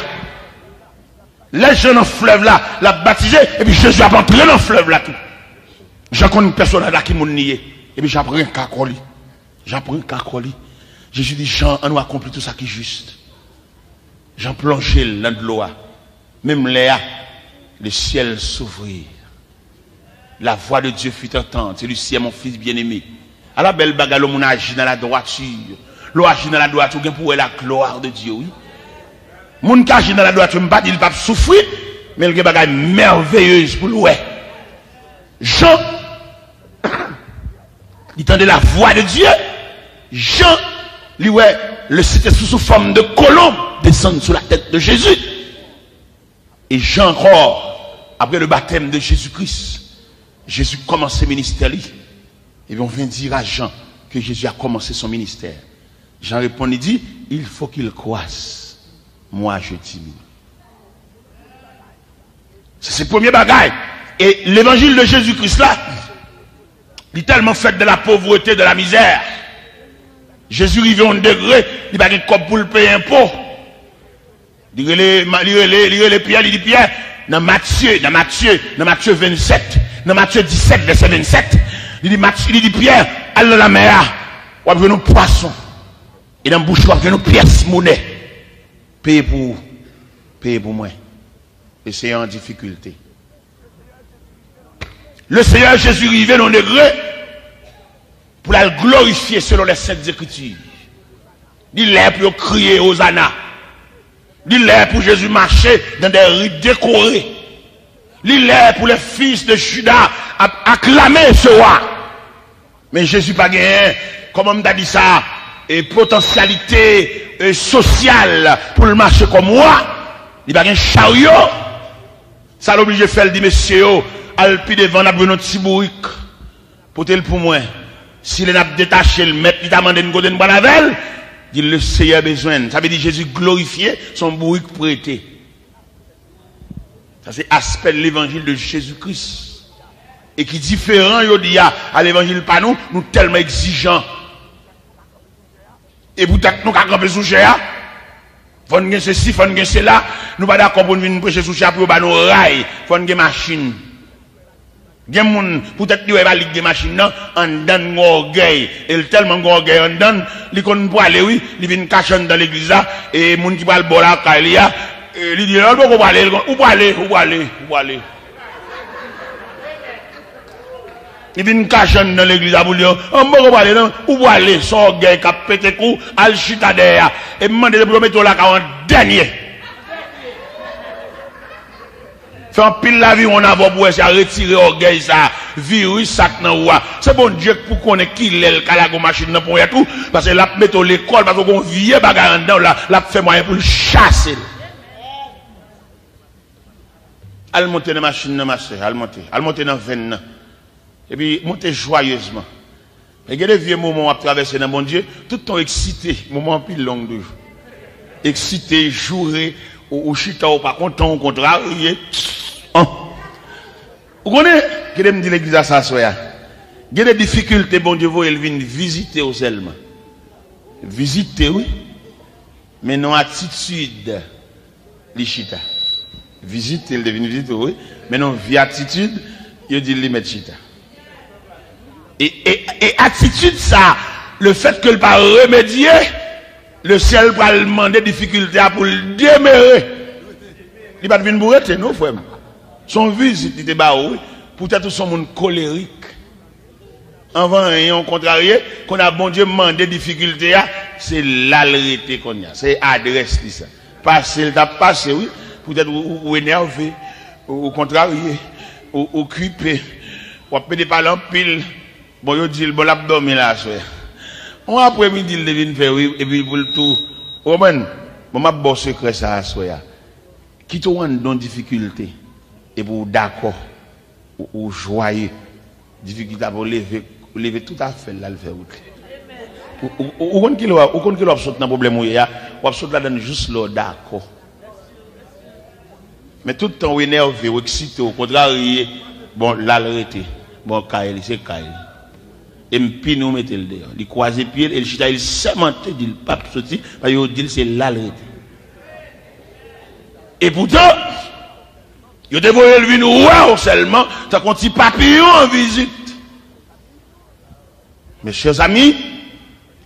Lè Jan nan flèv la, l ap batize, epi Jezi ap antre nan flèv la tou. Jan konn pèsonaj la ki moun li ye, epi Jan ap renke kò li. Jan ap renke kò li. Jezi di, "Jan, annou akonpli tout sa ki jis." Jan plonje l nan dlo a. Menm lè a, le ciel s'ouvrit. La voix de Dieu fit entendre, celui-ci est mon fils bien-aimé. Ala bèl bagay lè moun aji nan ladwati. Lè w aji nan ladwati, ou gen pou wè la gloire de Dieu, wi. Moun ki aji nan ladwati, m pa di l p ap soufri, men l gen bagay mèveyez pou l wè. Jan, li tande la voix de Dieu. Jan, li wè le Sentespri sou fòm de kolonb desann sou la tèt de Jezi. E Jan ankò, apre le batèm de Jezi Kris, Jezi kòmanse ministè li. Epi on vient dire à Jean que Jésus a commencé son ministère. Jan reponn, li di, "Il faut qu'il croisse, moi je diminue." Sa se premye bagay. E levanjil de Jezi Kris la, li tèlman fèt de la pauvreté, de la misère. Jezi rive yon degre, li pa gen kòb pou l peye enpo. Li rele, li rele, li rele Pyè, li di, "Pyè, nan Matye, nan Matye, nan Matye vennsèt, nan Matye disèt, vèsè vennsèt, li di Matye, li di Pyè, al nan lanmè a, w ap jwenn yon pwason. E nan bouch ou w ap jwenn yon pyès monè. Peye pou ou, peye pou mwen." Le Seyè an difikilte. Le Seyè Jezi rive nan yon degre pou l al glorifye selon les Saintes Écritures. Li lè pou yo kriye Ozana. Li lè pou Jezi mache dans des rues décorées. Li lè pou les fils de Juda ap aklame ce roi. Men Jezi pa genyen, kòman m ta di sa, e, potansyalite, e, sosyal pou l mache kòm wa. Li pa gen charyo. Sa l oblije fè, l di mesye yo, "Al pi devan, n ap jwenn yon ti bourik. Pote l pou mwen. Si lè n ap detache l, mèt li ta mande n kote n pral avè l." Di, "Le Seyè bezwen n." Sa vle di Jezi glorifye, se yon bourik prete. Sa se aspè levanjil de Jezi Kris. E ki diferan jodi a, a levanjil pa nou, nou tèlman egzijan. E poutèt nou ka kanpe sou chè a, fò n gen sesi, fò n gen sela, nou pa dakò pou n vin preche sou chè a pou yo ba nou ray, fò n gen machin. Gen moun, poutèt li wè e pa li k gen machin nan, anndan n gen ògèy, e l tèlman gen ògèy anndan n, li konn pwale wi, li vin kache anndan legliz la, e moun ki pral ba w lakay li a, e li di, "An poko pwale," li konn, "Ou pwale, ou pwale, ou pwale." Li vin kache anndan legliz la pou l di, "An poko pwale non, ou pwale, se ògèy k ap pete kou, al chita dèyè a." E m mande pou yo mete w lakay w an dènye. Fè anpil laviwonn avè w pou w wè si a retire ògèy sa, viris sa k nan ou a. Se Bondye k pou konnen kilè l ka lage w machin nan ponyèt ou, paske l ap mete w lekòl, paske w gen yon vye bagay anndan w la, l ap fè mwayen pou l chase l. Al monte nan machin nan, ma sè, al monte. Al monte nan venn nan. Epi monte jwayezman. E gen de vye moman w ap travèse nan Bondye, tout tan w eksite, moman an pi long toujou. Eksite, joure, ou, ou chita, ou pa kontan, ou kontrarye. An. Ou konnen, kite m di legliz la sa aswè a. Gen de difikilte Bondye voye l vin vizite w sèlman. Vizite, wi. Men nan atitid li chita. Vizite, l te vin vizite w, wi. Men nan vye atitid, yo di l li mèt chita. E, e, e atitid sa, le fèt ke l pa remedye, le syèl pral mande difikilte a pou l demere. Li pa t vin pou rete, non, frè m. Se yon vizit li te ba w, wi. Poutèt ou se yon moun kolerik. Anvan anyen, w kontrarye, kounye a Bondye mande difikilte a, se la l rete kounye a. Se adrès li sa. Pase l t ap pase, wi. Poutèt ou, ou, ou enève, ou, ou kontrarye, ou, ou okipe, w ap pede pale anpil. Bon, yo di l, bon, l ap dòmi la aswè. Yon apremidi l te vin fè, wi, epi pou l tou, ou konprann? Bon, m ap ba w sekrè sa aswè a. Kite w anndan yon difikilte, epi w dakò, ou, ou jwaye. Difikilte a pou leve, leve tout afè l la, l fè wout li. Ou, ou, ou, ou konn kilè w ap, ou konn kilè w ap sot nan pwoblèm ou ye a, w ap sot ladan l jis lè w dakò. Men tout tan w enève, w eksite, w kontrarye, bon, la l rete. Bon, kay li, se kay li. E m pini w mete l deyò. Li kwaze pye l, e l chita, e l sèmante, di l p ap soti, paske yo di l se la l rete. Epoutan, yo te voye l vin wè w sèlman, tankou yon ti papiyon an vizit. Mes chers amis,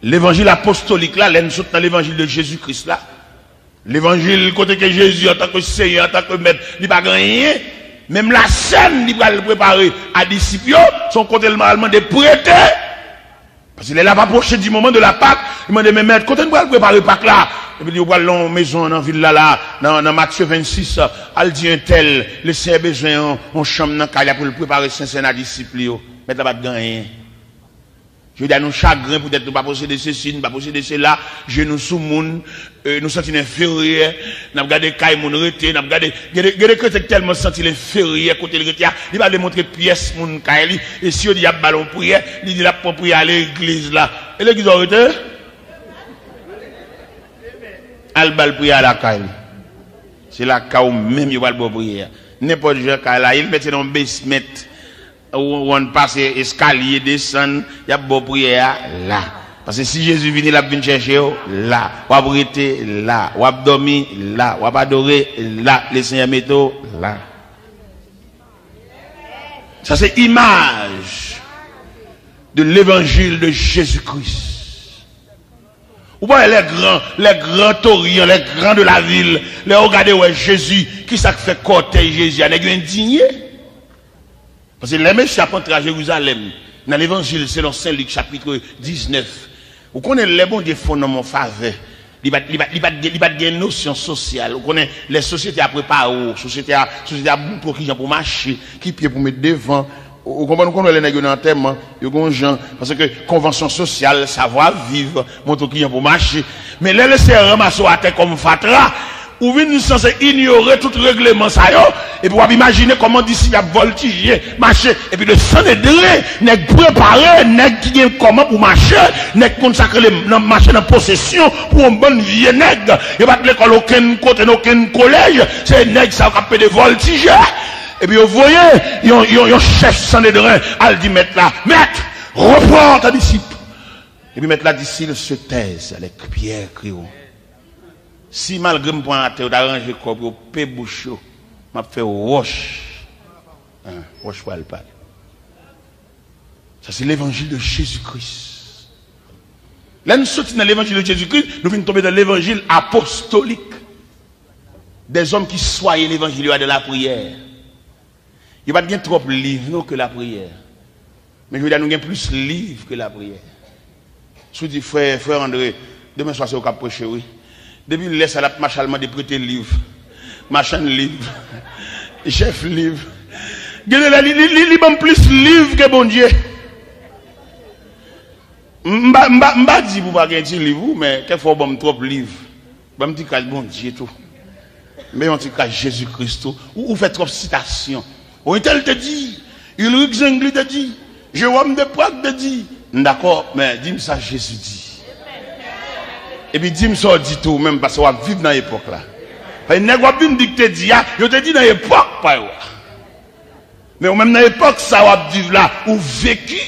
levanjil apostolik la, lè n sot nan levanjil de Jezi Kris la, levanjil kote ke Jezi, antanke Seyè, antanke Mèt, li pa gen anyen, menm lasèn li pral prepare a disip yo, se yon kote l pral mande prete. Paske lè l ap apwoche di moman de la Pâque, li mande, men Mèt, kote n pral prepare Pak la? Epi li di, yo pral nan yon mezon nan vil la, la, nan, nan Matye vennsis, al di entèl, Lesenyè bezwen yon, yon chanm nan kay la pou l prepare sentsèn a disip li yo. Mèt la pa t gen anyen. Jodi a, nou chagren poutèt nou pa posede sesi, nou pa posede sela, je nou sou moun, e, nou santi n enferyè, n ap gade kay moun rete, n ap gade, gen de, gen de kretyen ki tèlman santi l enferyè kote l rete a, li pa vle montre pyès moun kay li, e si yo di y ap ba l yon priyè, li di l ap pran priyè a legliz la. E legliz ou rete? Al ba l priyè a lakay li. Se lakay ou menm yo pral ba w priyè a. Nenpòt jan kay la ye, l mete nan yon basement. Ou, ou konn pase eskalye, desann, y ap ba w priyè a la. Paske si Jezi vini, l ap vin chèche w la. W ap rete la. W ap dòmi la. W ap adore la. Lesenyè mete w la. Sa se imaj de levanjil de Jezi Kris. Ou pa wè lè gran, lè gran toryan, lè gran de la vil, lè yo gade wè Jezi, kisa k fè kòtèy Jezi a, nèg yo endinye? Paske lè mesye ap antre a Jerizalèm, nan levanjil selon Sen Lik chapit diznèf, ou konnen lè Bondye fè yon nonm yon favè, li pa t, li pa t, li pa t gen, li pa t gen nosyon sosyal. Ou konnen lè sosyete a prepare w, sosyete a, sosyete a montre w kijan pou w mache, ki pye pou w met devan. Ou, ou konprann, ou konn wè lè nèg yo nan antèman, yo gen yon jan, paske konvansyon sosyal, savwa viv, montre w kijan pou w mache. Men lè Lesenyè ranmase w atè kòm fatra, ou vin sanse inyore tout regleman sa yo, epi w ap imajine kòman disip ap vòltije, mache, epi le Sanedren, nèg prepare, nèg ki gen kòman pou mache, nèg konn sa k rele nan mache nan posesyon, pou yon bann vye nèg, yo pa t lekòl okenn kote, nan okenn kolèj, se nèg sa yo k ap pede vòltije, epi yo voye yon, yon, yon chèf Sanedren al di mèt la, mèt, repran ta disip. Epi mèt la di, s'il se taise, les pierres crieront. Si malgre m pran atè, yo ta ranje kò pou yo pe bouch yo, m ap fè wòch. Hein, wòch pral pale. Sa se levanjil de Jezi Kris. Lè n soti nan levanjil de Jezi Kris, nou vin tonbe nan levanjil apostolik. Dèzòm ki swaye levanjil yo a de lapriyè. Yo pa t gen twòp liv non ke lapriyè. Men jodi a nou gen plis liv ke lapriyè. Si w di, frè, frè André, demen swa se ou k ap preche, wi. Depi lè sa l ap mache al mande prete liv. Machann liv. Chèf liv. Gen de lè, li, li, li, li ban m plis liv ke Bondye. M pa, m pa, m pa di pou pa gen ti liv, ou, men kèk fwa w ban m twòp liv. Ban m ti kras Bondye tou. Men yon ti kras Jezi Kris tou. Ou, ou fè twòp sitasyon. Ou, entèl te di, Ulrich Zwingli te di, Jewòm de Prag te di. M dakò, men di m sa Jezi di. Epi di m sa w di tou, menm, paske w ap viv nan epòk la. Paske nèg w ap vin di k te di a, yo te di nan epòk pa yo a. Men ou menm nan epòk sa w ap viv la, ou veki,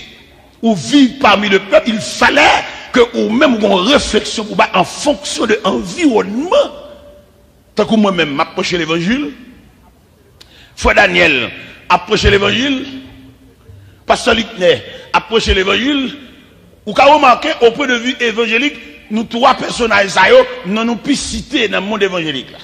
ou viv pami le pèp, il falè ke ou menm ou gon refleksyon pou bay an fonksyon de anviwònman. Tankou mwen menm, m ap preche levanjil, frè Daniel ap preche levanjil, pastè Liknè ap preche levanjil, ou ka remake, o pwen de vi evanjelik, nou twa pèsonaj sa yo, non nou pi site nan mond evanjelik la.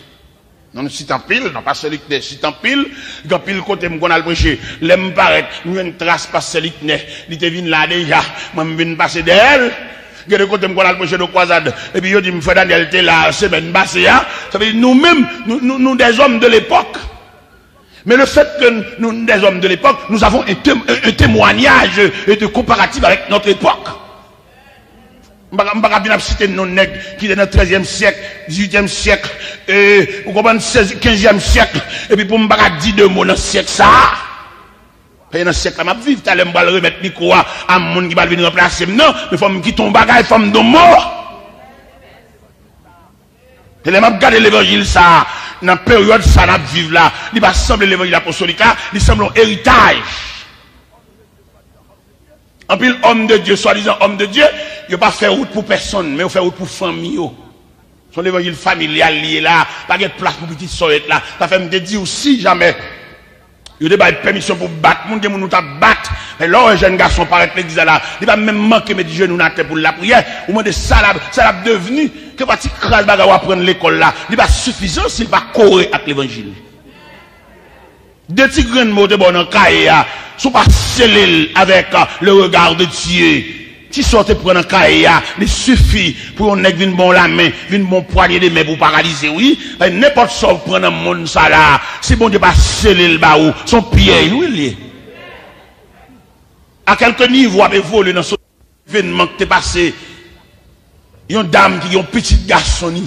Non nou site anpil, non pastè Liknè site anpil, gen anpil kote m konn al preche. Lè m parèt, m jwenn tras pastè Liknè, li te vin la deja, mwen m vin pase dèyè l. Gen de kote m konn al preche de kwazad, epi yo di m, frè Daniel te la semèn pase a. Sa vle di nou menm, nou, nou, nou des hommes de l'époque. Mais le fait que nous, nous des hommes de l'époque, nous avons un, tém- un, un témoignage de comparatif avec notre époque. M pa ka, m pa ka vin ap site non nèg ki te nan trèzyèm syèk, dizuityèm syèk, e, ou konprann, sèz, kenzyèm syèk, epi pou m pa ka di de mo nan syèk sa a. Paske nan syèk la m ap viv, talè m pral remèt mikwo a a moun ki pral vin ranplase m nan, men fò m kite yon bagay, fò m di yon mo. E lè m ap gade levanjil sa a, nan peryòd sa n ap viv la, li pa sanble levanjil apostolik la, li sanble yon eritaj. Anpil homme de Dieu, swadizan homme de Dieu, yo pa fè wout pou pèsonn, men yo fè wout pou fanmi yo. Se yon levanjil familyal li ye la, pa gen plas pou pitit sa w ye la. Sa fè m te di w, si jamè yo te bay pèmisyon pou bat moun, gen moun nou t ap bat. Men lè w wè jèn gason parèt legliz la, la, li pa menm manke met jenou l atè pou l lapriyè. Ou mande sa l ap, sa l ap devni. Kèlkeswa ti kras bagay w aprann lekòl la, li pa sifizan si l pa kore ak levanjil. De ti grenn mo te ba w nan kaye a, si w pa sele l avèk, euh, le regard de Dieu, ti sa w te pran nan kaye a, li sifi pou yon nèg vin ba w lamen, vin ba w pwanye de men pou w paralize, wi. Paske nenpòt sa w pran nan monn sa la, si Bondye pa sele l ba ou, se yon pyèj, wi, l ye. A kèlke nivo w ap evolye nan so- Evènman ki te pase, yon dam ki gen yon pitit gason ni.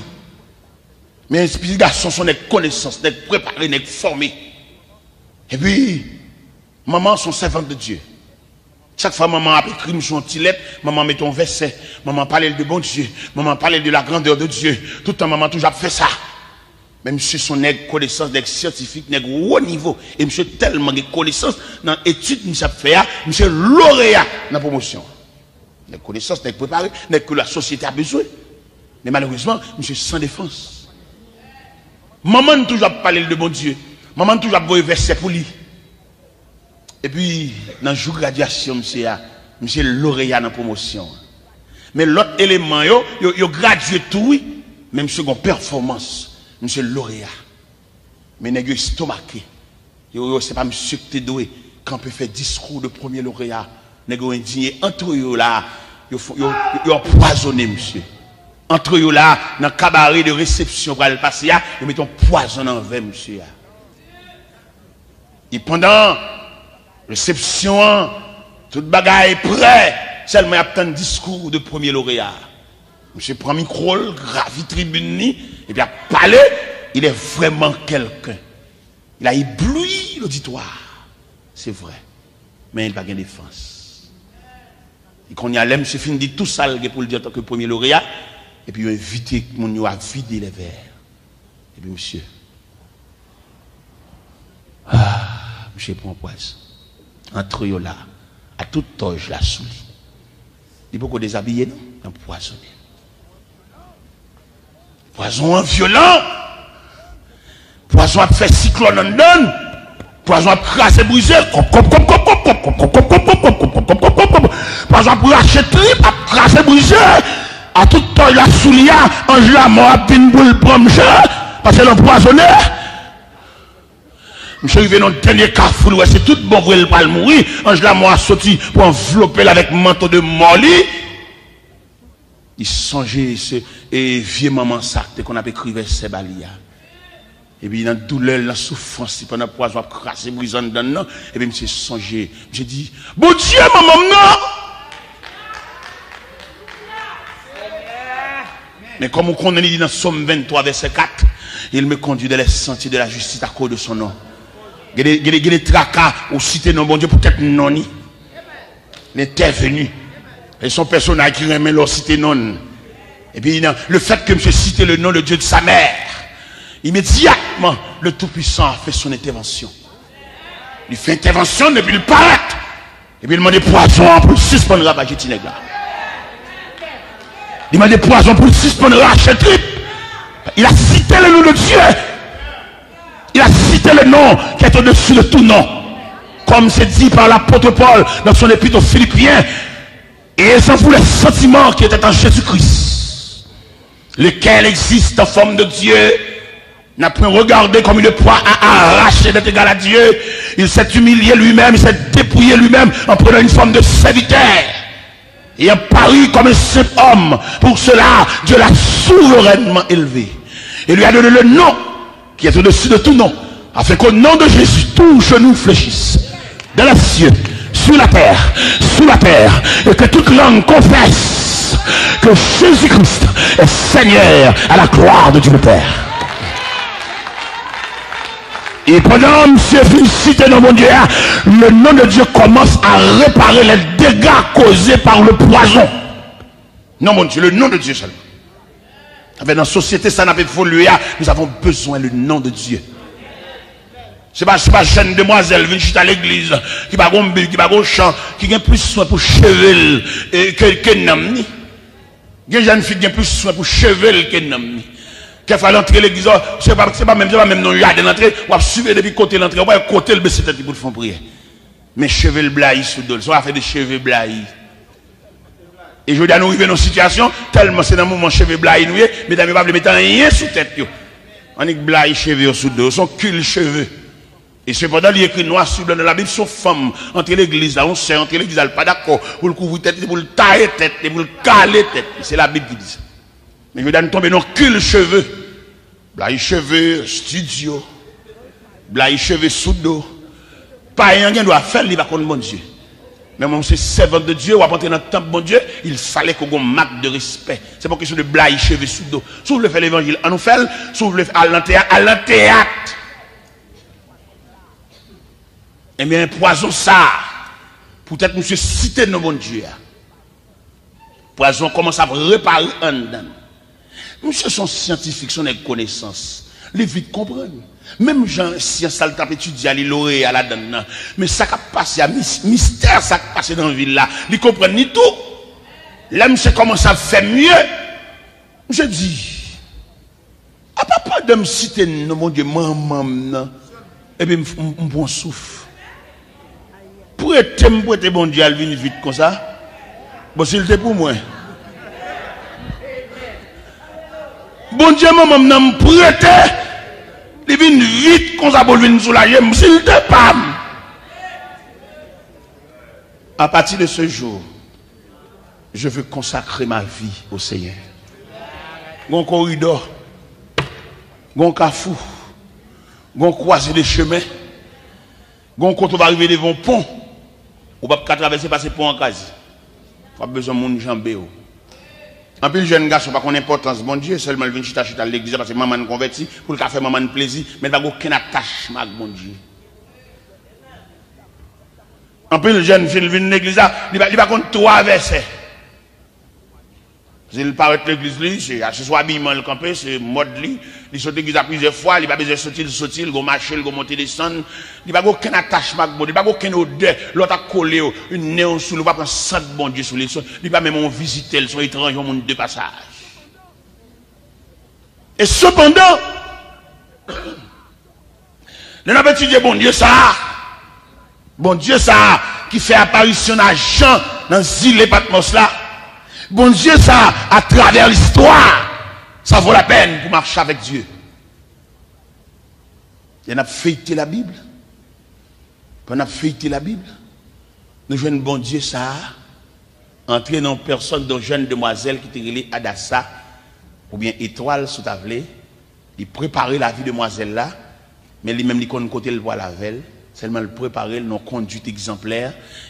Men pitit gason se yon nèg konesans, nèg prepare, nèg fòme. Epi, manman se yon sèvant de Dye. Chak fwa manman ap ekri m sou yon ti lèt, manman mete yon vèsè, manman pale l de Bondye, manman pale l de la grandeur de Dieu. Tout tan manman toujou ap fè sa. Men misye se yon nèg konesans, nèg syantifik, nèg wo nivo. E misye tèlman gen konesans nan etid misye ap fè a, misye loreya nan pwomosyon an. Nèg konesans, nèg prepare, nèg ke lasosyete a bezwen. Men malerezman, misye san defans. Manman n toujou ap pale l de Bondye. Manman n toujou ap voye vèsè pou li. Epi, nan jou gradyasyon misye a, misye loreya nan pwomosyon an. Men lòt eleman yo, yo, yo gradye tou wi, men misye gon pèfòmans, misye loreya. Men nèg yo estomake. Yo, yo, se pa misye ki te dwe kanpe fè diskou de premye loreya. Nèg yo endiye antre yo la, yo, fo- yo, yo, yo anpwazonnen misye. Antre yo la, nan kabare de resepsyon pral pase a, yo mete yon pwazon nan vè misye a. E pandan resepsyon an, tout bagay prè, sèlman y ap tann diskou de premye loreya. Misye pran mikwo l, gravi tribin li, epi ap pale, il est vraiment quelqu'un. Il a ébloui l'auditoire. Se vrè. Men li pa gen defans. E kounye a, lè misye fin di tou sa l gen pou l di antanke premye loreya, epi yo envite moun yo a vide lè vè. Epi misye, ah, misye pran pwazon. Antre yo la, a tout tòj la sou li. Li poko dezabiye non, anpwazonnen. Pwazon an vyolan. Pwazon ap fè siklòn anndan l. Pwazon ap kraze brize. Kòp, kòp, kòp, kòp, kòp, kòp, kòp, kòp, kòp, kòp, kòp, kòp, kòp, kòp, kòp. Pwazon ap rache trip, ap kraze brize. A tout tòy la sou li a, anj lamò ap vin pou l pran misye, paske l anpwazonnen. Misye rive nan dènye kafou, l wè se tout bon vre l pral mouri. Anj lamò a soti pou anvlope l avèk manto de mò li. Li sonje se, e, vye manman sa k te konn ap ekri vèsè ba li a. Epi nan doulè l, nan soufrans li, pandan pwazon ap kraze brize anndan l nan, epi misye sonje, misye di, Bondye manman m nan! Men kòm ou konnen, li di nan Sòm venntwa, vèsè kat, Il me conduit dans les sentiers de la justice à cause de son nom. Gen de, gen de, gen de traka, ou site non Bondye poutèt non li. L entèveni. E se yon pèsonaj ki renmen lè w site non l. Epi, nan, le fait que misye site le nom de Dieu de sa mère, imedyatman, le Tout-Puissant a fait son intervention. Li fè entèvansyon l epi li parèt. Epi li mande pwazon an pou l sispann ravaje ti nèg la. Li mande pwazon pou l sispann rache trip. Il a cité le nom de Dieu. Il a cité le nom qui est au-dessus de tout nom. Comme c'est dit par l'apôtre Paul dans son épître aux Philippiens, ayez en vous les sentiments qui étaient en Jésus-Christ, lequel existe en forme de Dieu, n'a point regardé comme une proie à arracher d'être égal à Dieu. Il s'est humilié lui-même, il s'est dépouillé lui-même en prenant une forme de serviteur, ayant paru comme un simple homme. Pour cela, Dieu l'a souverainement élevé et lui a donné le nom qui est au-dessus de tout nom, afin qu'au nom de Jésus, tout genou fléchisse, dans les cieux, sur la terre, sous la terre, et que toute langue confesse que Jésus-Christ est Seigneur, à la gloire de Dieu le Père. E pandan misye fin site non Bondye a, le nom de Dieu commence à réparer les dégâts causés par le poison. Non, Bondye, le nom de Dieu seulement. Anfen, nan sosyete sa n ap evolye a, nous avons besoin le nom de Dieu. Se pa, se pa jèn demwazèl vin chita legliz, ki pa gon bib, ki pa gon chan, ki gen plis swen pou cheve l, e, ke, ke nanm ni. Gen jèn fi ki gen plis swen pou cheve l ke nanm ni. Kèfwa l antre legliz, o, se pa, se pa menm, se pa menm nan jaden l antre, w ap swiv depi kote l antre, w pa wè kote l bese tèt li pou l fè yon priyè. Men cheve l blayi sou do l, se yon afè de cheve blayi. E jodi a nou rive nan yon sitiyasyon, tèlman se nan mouvman cheve blayi nou ye, medam yo pa vle mete anyen sou tèt yo. Annik blayi cheve yo sou do yo, se yon kil cheve. E sepandan, li ekri nwa sou blan nan Labib, se yon fanm antre legliz la, yon sè antre legliz la, l pa dakò pou l kouvri tèt li, pou l taye tèt li, pou l kale tèt li. Se Labib ki di sa. Men jodi a nou tonbe nan kil cheve. Blayi cheve, estidyo. Blayi cheve sou do. Payen an gen dwa fè l, li pa konn Bondye. Men mwen, se sèvant de Dieu, w ap antre nan tanp Bondye, il fallait ke w gen yon mak de respè. Se pa yon kesyon de blayi cheve sou do. Si w vle fè levanjil, ann nou fè l. Si w vle al nan teyat, al nan teyat. Ebyen, pwazon sa a, poutèt misye site non Bondye a, pwazon an kòmanse ap repare anndan l. Misye se yon syantifik, se yon nèg konesans. Li vit konprann. Menm jan syans la, li t ap etidye a, li loreya ladan l nan. Men sa k ap pase a, mis-, mistè sa k pase nan vi l la, li konprann li tou. Lè misye kòmanse ap fè mye, misye di, apa pandan m site non Bondye manman m nan, epi m, m, m pran souf. Prete m prete Bondye a, l vin vit konsa. Bon, si l te pou mwen. Bondye manman m nan, m prete, li vin vit konsa pou l vin soulaje m, si l te pa m. À partir de ce jour, je veux consacrer ma vie au Seigneur. Gon koridò, gon kafou, gon kwaze de chemen, gon kote w va rive devan yon pon, ou p ap ka travèse paske pon an kraze. W ap bezwen moun janbe w. Anpil jèn gason pa konn enpòtans Bondye, sèlman l vin chita, chita legliz la paske manman l konvèti, pou l ka fè manman l plezi, men l pa gen okenn atachman ak Bondye. Anpil jèn fi l vin legliz la, li pa, li pa konn twa vèsè. Se l parèt legliz li, se akseswa abiyman l kanpe, se mòd li. Li sot legliz la plizyè fwa, li pa bezwen soti, l soti, l gon mache, l gon monte desann. Li pa gen okenn atachman ak Bondye, li pa gen okenn odè. Lè w ta kole yon nen w sou li, ou pa pran sant Bondye sou li. Li pa menm yon vizitè, l se yon etranje, yon moun de pasaj. E sepandan, lè n ap etidye Bondye sa a, Bondye sa a ki fè aparisyon nan Jan nan zile Patmòs la, Bondye sa a, atravè listwa, sa vo lapèn pou mache avèk Dye. Lè n ap feyte Labib, pandan n ap feyte Labib, nou jwenn Bondye sa a antre nan yon pèsòn, yon jèn demwazèl ki te rele Adasa, oubyen Etwal, si w ta vle, Li prepare lavi demwazèl la, men li menm li konn kote l pral avè l. Sèlman l prepare l nan yon konduit egzanplè,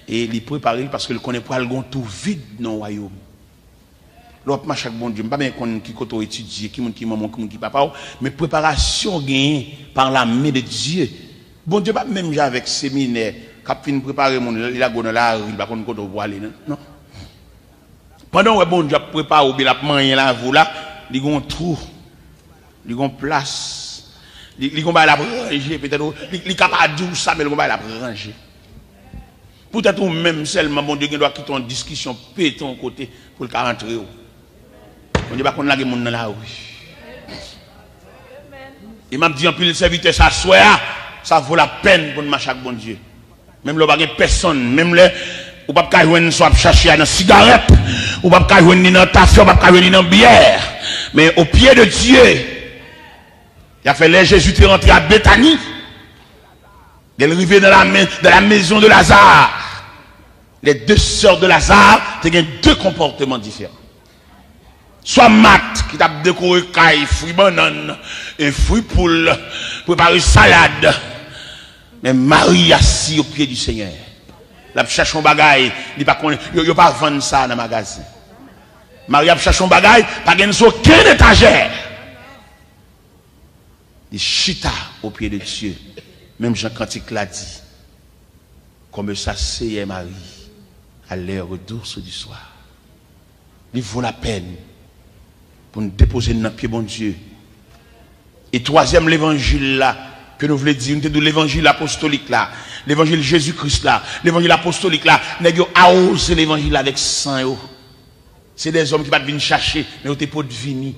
e li prepare l paske l konnen pral gen yon tou vid nan wayòm. Lè w ap mache ak Bondye, m pa byen konn ki kote w etidye, ki moun ki manman w, ki moun ki papa w, men preparasyon w genyen par la main de Dieu. Bondye pa menm jan avèk seminè k ap fin prepare moun, li lage w nan lari, li pa konn kote w prale, non. Non. Pandan w wè Bondye ap prepare w, oubyen l ap manyen lavi w la, li gen yon twou, li gen yon plas, li, li gen yon bagay l ap ranje, petèt ou, li, li ka pa di w sa, men l gen yon bagay l ap ranje. Poutèt ou menm sèlman, Bondye gen dwa kite yon diskisyon pete yon kote pou l ka antre w. Bondye pa konn lage moun nan lari. E m ap di anpil sèvitè sa aswè a, sa vo lapèn pou n mache ak Bondye. Menm lè w pa gen pèsonn, menm lè ou p ap ka jwenn sa w ap chache a nan sigarèt, ou p ap ka jwenn li nan tafya, ou p ap ka jwenn li nan byè. Men au pied de Dieu, y a fè lè Jezi te rantre a Betani, lè l rive dans la, dans la maison de Lazare, les deux sœurs de Lazare te gen de konpòteman diferan. Swa Mat ki t ap dekore kay, fri bannann, e fri poul, prepare salad. Men Mari asi au pied du Seigneur. L ap chache yon bagay, li pa konnen, yo, yo pa vann sa nan magazen. Mari ap chache yon bagay, pa gen sou okenn etajè. Li chita au pied de Dieu. Menm jan kantik la di, Comme ça, Seigneur Marie, à l'heure douce du soir. Li vo lapèn pou n depoze n nan pye Bondye. E twazyèm levanjil la, ke nou vle di, nou te di w levanjil apostolik la, levanjil Jezi Kris la, levanjil apostolik la, nèg yo awoze levanjil la avèk san yo. Se dèzòm ki pa t vin chache, men yo te pot vini.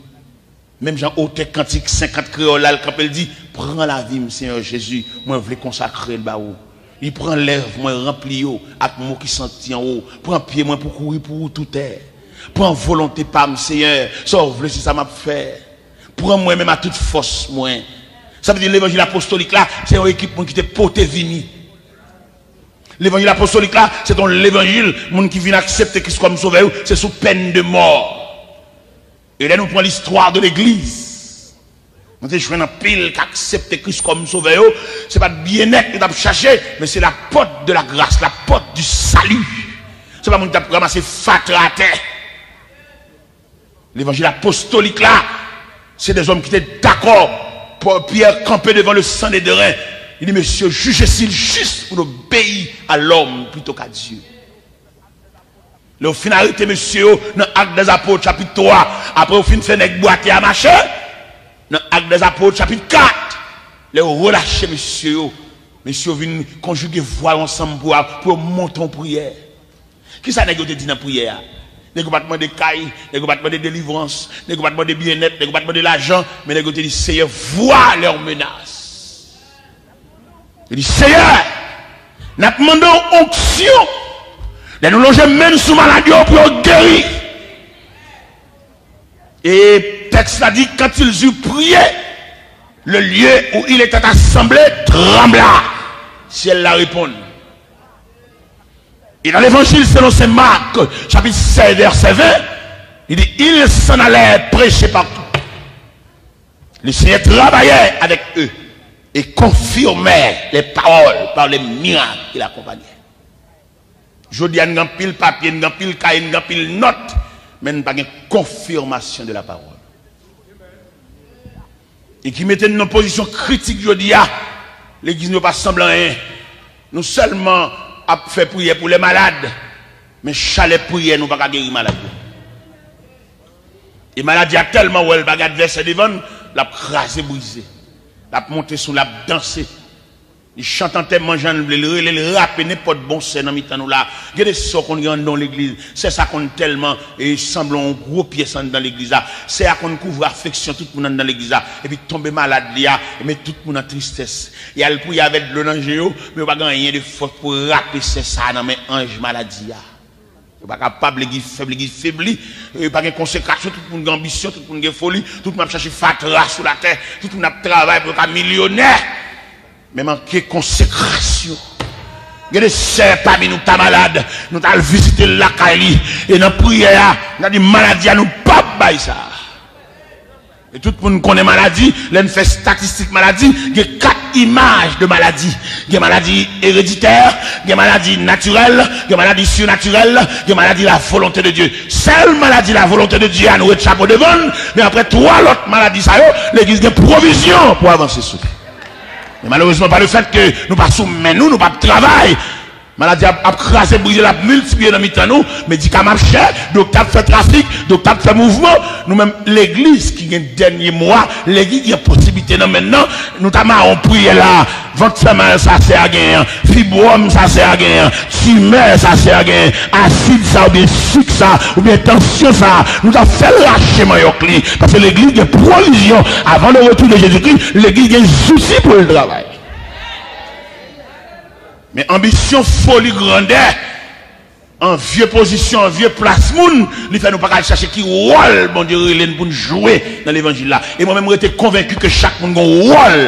Menm jan otè kantik senkant kreyòl la, l kanpe, l di, Pran lavi m, Senyè Jezi, mwen vle konsakre l ba ou. Li pran lèv mwen, ranpli yo ak mo ki santi anwo. Pran pye mwen pou kouri pou ou toutè. Pran volonte pa m, Senyè, sa w vle, se sa m ap fè. Pran mwen menm a tout fòs mwen. Sa vle di levanjil apostolik la, se yon ekip moun ki te pote vini. Levanjil apostolik la, se yon levanjil moun ki vin aksepte Kris kòm sovè yo, se sou pèn de mò. E lè nou pran listwa de legliz, nou te jwenn anpil k aksepte Kris kòm sovè yo, se pa t byennèt yo t ap chache, men se la porte de la grâce, la porte du salut. Se pa moun ki t ap ranmase fatra atè. Levanjil apostolik la, se dèzòm ki te dakò. Pò-, Pyè kanpe devan le Sanedren, li di, Mesye, jije si l jis pou n obeyi a lòm plito k a Dye. Lè yo fin arete mesye yo nan Actes des Apôtres, chapit twa, apre yo fin fè nèg bwate a mache, nan Actes des Apôtres, chapit kat, lè yo relache mesye yo, mesye yo vin konjige vwa yo ansanm pou, pou yo monte yon priyè. Kisa nèg yo te di nan priyè a? Nèg yo pa t mande kay, nèg yo pa t mande delivrans, nèg yo pa t mande byennèt, nèg yo pa t mande lajan, men nèg yo te di, Seyè, vois leurs menaces. Yo di, Seyè, n ap mande w onksyon. Lè nou lonje men n sou malad yo pou yo geri. E tèks la di, quand ils eurent prié, le lieu où ils étaient assemblés trembla. Syèl la reponn. E nan levanjil selon Sen Mak, chapit sèz, vèsè ven, li di, Ils s'en allèrent prêcher partout. Le Seigneur travaillait avec eux et confirmait les paroles par les miracles qui l'accompagnaient. Jodi a, n gen anpil papye, n gen anpil kaye, n gen anpil nòt, men n pa gen confirmation de la parole. E ki mete n nan pozisyon kritik jodi a, legliz nou pa sanble anyen. Nou sèlman ap fè priyè pou lè malad, men chalè priyè nou pa ka geri malad yo. E maladi a tèlman wè l pa gen advèsè devan l, l ap kraze brize. L ap monte sou, l ap danse. Li chante antèman jan l vle, l rele, l rape, nenpòt bon sè nan mitan nou la. Gen de sè w konn gen anndan yon legliz. Sè sa konn tèlman, e, sanble yon gwo pyès anndan legliz la. Sè a konn kouvri afeksyon tout moun anndan legliz la. Epi tonbe malad li a, e met tout moun an tristès. E al priye avèk dlo nan je yo, men yo pa gen anyen de fòs pou rape sè sa a nan men anj maladi a. Yo pa kapab, legliz fèb, legliz febli. E pa gen konsekrasyon, tout moun gen anbisyon, tout moun gen foli, tout moun ap chache fatra sou latè, tout moun ap travay pou yo ka milyonè. Men manke konsekrasyon. Gen de sè pami nou ta malad, nou t al vizite l lakay li, e nan priyè a, n a di maladi a, nou p ap bay sa. E tout moun konnen maladi, lè n fè estatistik maladi, gen kat imaj de maladi. Gen maladi ereditè, gen maladi natirèl, gen maladi sirnatirèl, gen maladi la volonté de Dieu. Sèl maladi la volonté de Dieu a nou ret chapo devan l, men apre twa lòt maladi sa yo, legliz gen pwovizyon pou avanse sou li. Men malerezman, pa le fèt ke nou pa sou men nou, nou p ap travay, maladi ap, ap kraze, brize, l ap miltipliye nan mitan nou. Medikaman ap chè, doktè ap fè trafik, doktè ap fè mouvman. Nou menm, legliz ki gen dènye mo a, legliz ki gen posiblite nan men n nan, nou ta mawon priyè la. Vant fè mal sa sè a genyen, fibwòm sa sè a genyen, timè sa sè a genyen, asid sa oubyen sik sa, oubyen tansyon sa, nou ta fè l rache manyòk li. Paske legliz gen pwovizyon. Avant le retour de Jésus-Christ, legliz gen zouti pou l travay. Men anbisyon, foli, grandè, an vye pozisyon, an vye plas moun, li fè nou pa ka al chache ki wòl Bondye rele n pou n jwe nan levanjil la. E mwen menm, m rete konvenki ke chak moun gen yon wòl.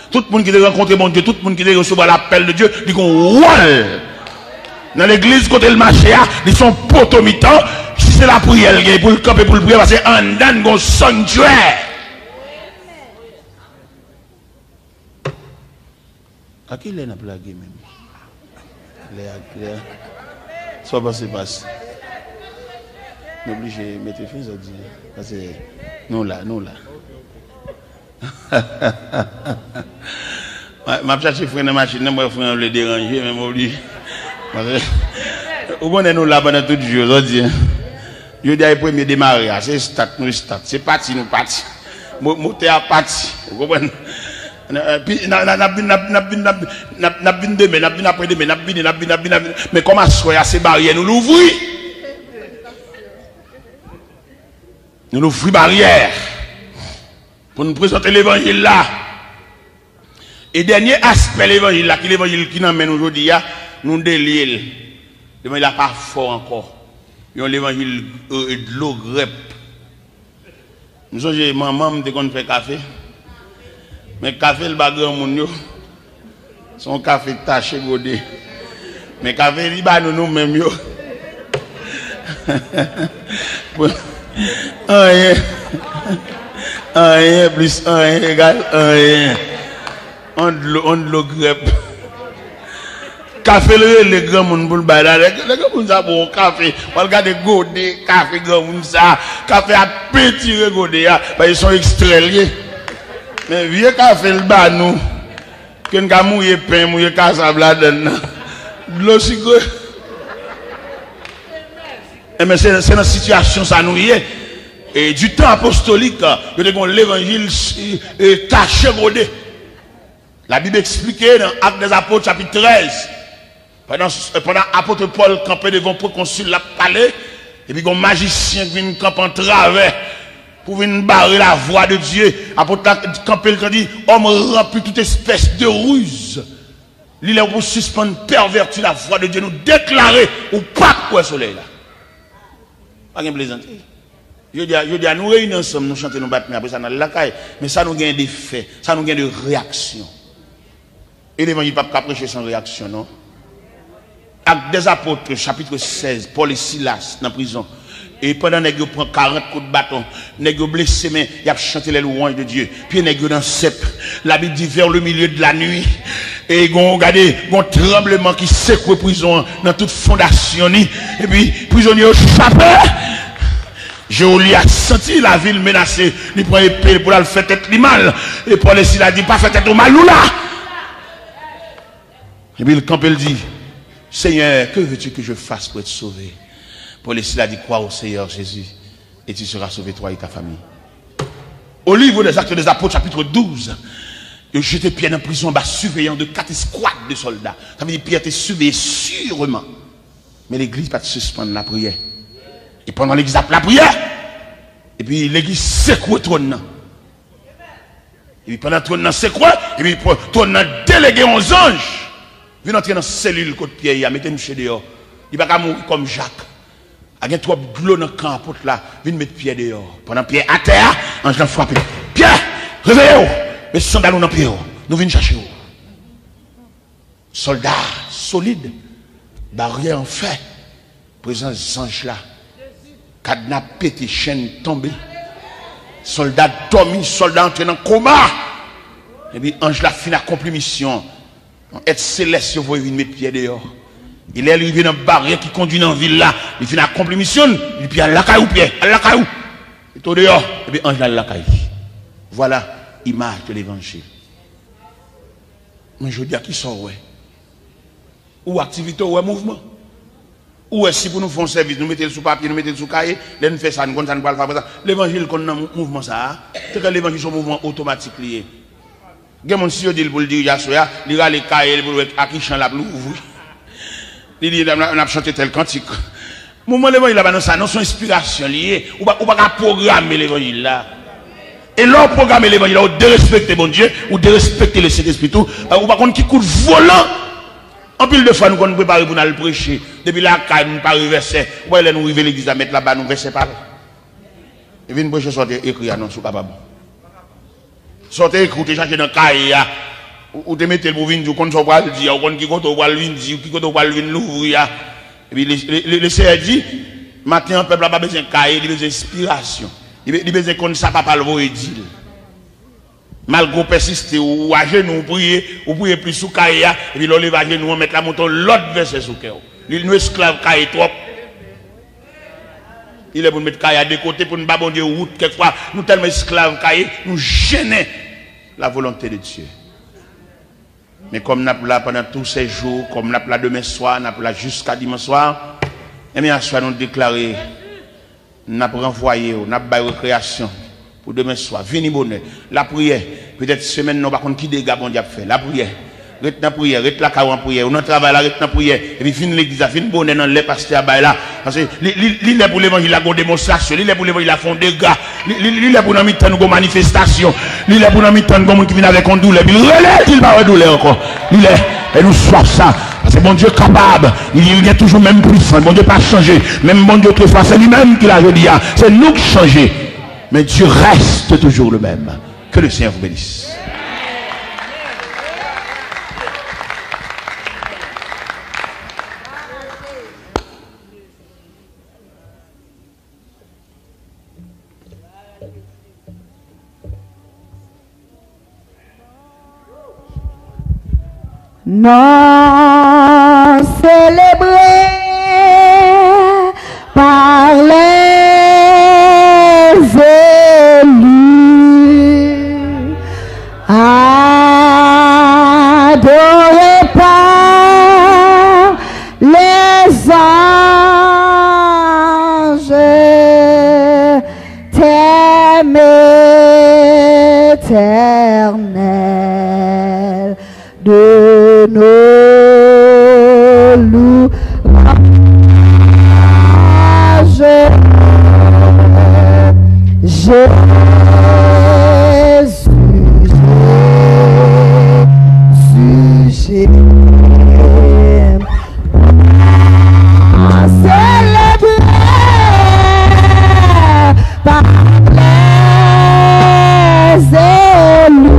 Tout moun ki te rankontre Bondye, tout moun ki te resevwa lapèl de Dye, li gen yon wòl. Nan legliz kote l mache a, li se yon poto mitan. Si se lapriyè l gen pou l kanpe, pou l priye, paske anndan n gen yon sanctuary. A ki lè n ap lage menm? Lè a, lè a. Sa w panse, pas? Nou oblije mete fen, sa w di. Paske nou la, nou la. M ap chache fren nan machin nan, m wè fren an vle deranje, men m oblije. Paske ou konnen nou la pandan tout jou, sa w di. Jodi a e premye demare a, se stat nou stat, se pati nou pati. Mo-, motè a pati, ou konprann? N ap vin, n ap, n ap vin, n ap, n ap vin, n ap, n ap, n ap vin demen, n ap vin apre demen, n ap vini, n ap vin, n ap vin, n ap vin. Men kòm aswè a se baryè nou louvri. Nou louvri baryè pou n prezante levanjil la. E dènye aspè levanjil la, ki levanjil ki nan men nou jodi a, nou delye l. Levanjil la pa fò ankò. Yon levanjil, e, e, dlo grèp. M sonje manman m te konn fè kafe. Men kafe l ba granmoun yo, se yon kafe k tache gode. Men kafe li ba nou, nou menm yo, anyen. Anyen plis anyen egal anyen. On dlo, on dlo grèp. Kafe l rele granmoun pou l bay la. Lè, lè granmoun sa ba w kafe, w al gade gode kafe granmoun sa. Kafe a pentire gode a, paske se yon ekstrè l ye. Men vye kafe l ba nou, ke n ka mouye pen, mouye kasab ladann nan. Dlo sikre. Enben, se, se nan sitiyasyon sa nou ye. E, du temps apostolique, yo te gen yon levanjil, e, tache gode. Labib eksplike nan Actes des Apôtres, chapit trèz, pandan, pandan apot Pòl kanpe devan pwokonsil, l ap pale, epi gen yon majisyen ki vin kanpe antravè pou vin bare lavwa de Dye. Apot la kanpe, l di, Homme rempli toute espèce de ruse. Li lè pou sispann pèvèti lavwa de Dye. Nou deklare ou p ap wè solèy la. Pa gen plezante. Jodi a, jodi a, nou reyini ansanm, nou chante, nou bat men, apre sa, n al lakay. Men sa nou gen de fè, sa nou gen de reyaksyon. E levanjil p ap ka preche san reyaksyon, non. Actes des Apôtres, chapitre seize, Pòl e Silas nan prizon. E pandan nèg yo pran karant kout baton, nèg yo blese, men y ap chante les louanges de Dieu. Pye nèg yo nan sèp. Labib di, vers le milieu de la nuit, e gon, gade, gon tranbleman ki sekwe prizon an nan tout fondasyon li. Epi prizonye yo chape. Jewoli a santi lavil menase, li pran epe l pou l al fè tèt li mal. E Pòl e Sila di, pa fè tèt ou mal, nou la. Epi l kanpe, l di, Seigneur, que veux-tu que je fasse pour être sauvé? Pòl e Sila di, crois au Seigneur Jésus et tu seras sauvé, toi et ta famille. Au livre des Actes des Apôtres, chapitre douze, yo jete Pyè nan prizon anba siveyans de kat eskwad de sòlda. Sa vle di Pyè te siveye sireman. Men legliz pa t sispann lapriyè. E pandan legliz ap lapriyè, epi legliz sekwe twòn nan. Epi pandan twòn nan sekwe, epi twòn nan delege yon zanj vin antre nan selil kot Pyè ye a, mete misye deyò. Li pa ka mouri kòm Jak. A gen twòp dlo nan kan apot la, vin met Pyè deyò. Pandan Pyè atè a, anj lan frape. Pyè, reveye w! Met sandal ou nan pye w. Nou vin chache w. Sòlda solid, baryè an fè, prezans zanj la, kadna pete, chenn tonbe. Sòlda dòmi, sòlda antre nan koma. Epi anj la fin akonpli misyon. Yon èt selès yo voye vin met Pyè deyò. E lè l rive nan baryè ki kondui nan vil la, li fin akonpli misyon l, li di Pyè, al lakay ou, Pyè, al lakay ou. Li tou deyò, epi anj la al lakay li. Vwala imaj de levanjil. Men jodi a, kisa w wè? Ou aktivite, ou wè mouvman. Ou wè, si pou nou fè yon sèvis, nou mete l sou papye, nou mete l sou kaye, lè n fè sa, n konn sa n pral fè apre sa. Levanjil konn nan mou-, mouvman sa a. Se ke levanjil se yon mouvman otomatik li ye. Gen moun, si yo di l pou l dirije aswè a, li rale kaye l pou l wè a ki chan l ap louvri. Li di, n ap, n ap chante tèl kantik. Mouvman levanjil la pa nan sa, non, se yon enspirasyon li ye. Ou pa, ou pa ka pwograme levanjil la. E lè w pwograme levanjil la, ou derespekte Bondye, ou derespekte le Sentespri tou. Ou pa konn ki kout volan. Anpil de fwa, nou konn prepare pou n al preche. Depi lakay nou, pare vèsè. Ou wè, lè nou rive legliz la, mèt la ba nou vèsè pa l. E vin preche sa w te ekri a, non, si w kapab. Sa w te ekri, ou te chache nan kaye a. Ou, ou te mete l pou vin di, ou konn sa w pral di a, ou konn ki kote w pral vin di, ki kote w pral vin louvri a. Epi le, le, le, le Seyè di, maten an, pèp la pa bezwen kaye, li bezwen enspirasyon. Li be-, li bezwen konn sa papa l voye di l. Malgre w pèsiste, ou, ou ajenou, ou priye, ou priye plis sou kaye a, epi lè w leve ajenou an, mèt la monte yon lòt vèsè sou kè w. Li, nou esklav kaye twòp. Li lè pou n met kaye a de kote, pou n ba Bondye wout. Kèkfwa, nou tèlman esklav kaye, nou jennen la volonte de Dye. Men kòm n ap la pandan tou se jou, kòm n ap la demen swa, n ap la jiska dimanch swa, enben aswè a nou deklare, n ap ranvwaye w, n ap bay rekreyasyon pou demen swa. Vini bonè. Lapriyè. Petèt semèn nan, ou pa konn ki dega Bondye ap fè. Lapriyè. Ret nan priyè, ret lakay ou an priyè. Ou nan travay la, ret nan priyè. Epi vin legliz la, vin bonè nan lè pastè a bay la. Paske li, li, li lè pou levanjil la gon demonstrasyon, li lè pou levanjil la fè yon dega, li, li, li lè pou nan mitan nou gon manifestasyon, li lè pou nan mitan nou gon moun ki vin avèk yon doulè, epi l rele, di l pa wè doulè ankò. Li lè, e nou swaf sa. Paske Bondye kapab, li, li gen toujou menm pwisans, Bondye pa chanje. Menm Bondye otrefwa, se li menm ki la jodi a, se nou ki chanje. Men Dye reste toujours le même. Que le Seigneur vous bénisse. Non, selebre par les élus, adoré par les anges, thème éternel de nos louanges. Jésus, Jésus, Jésus. Célébré par les élus,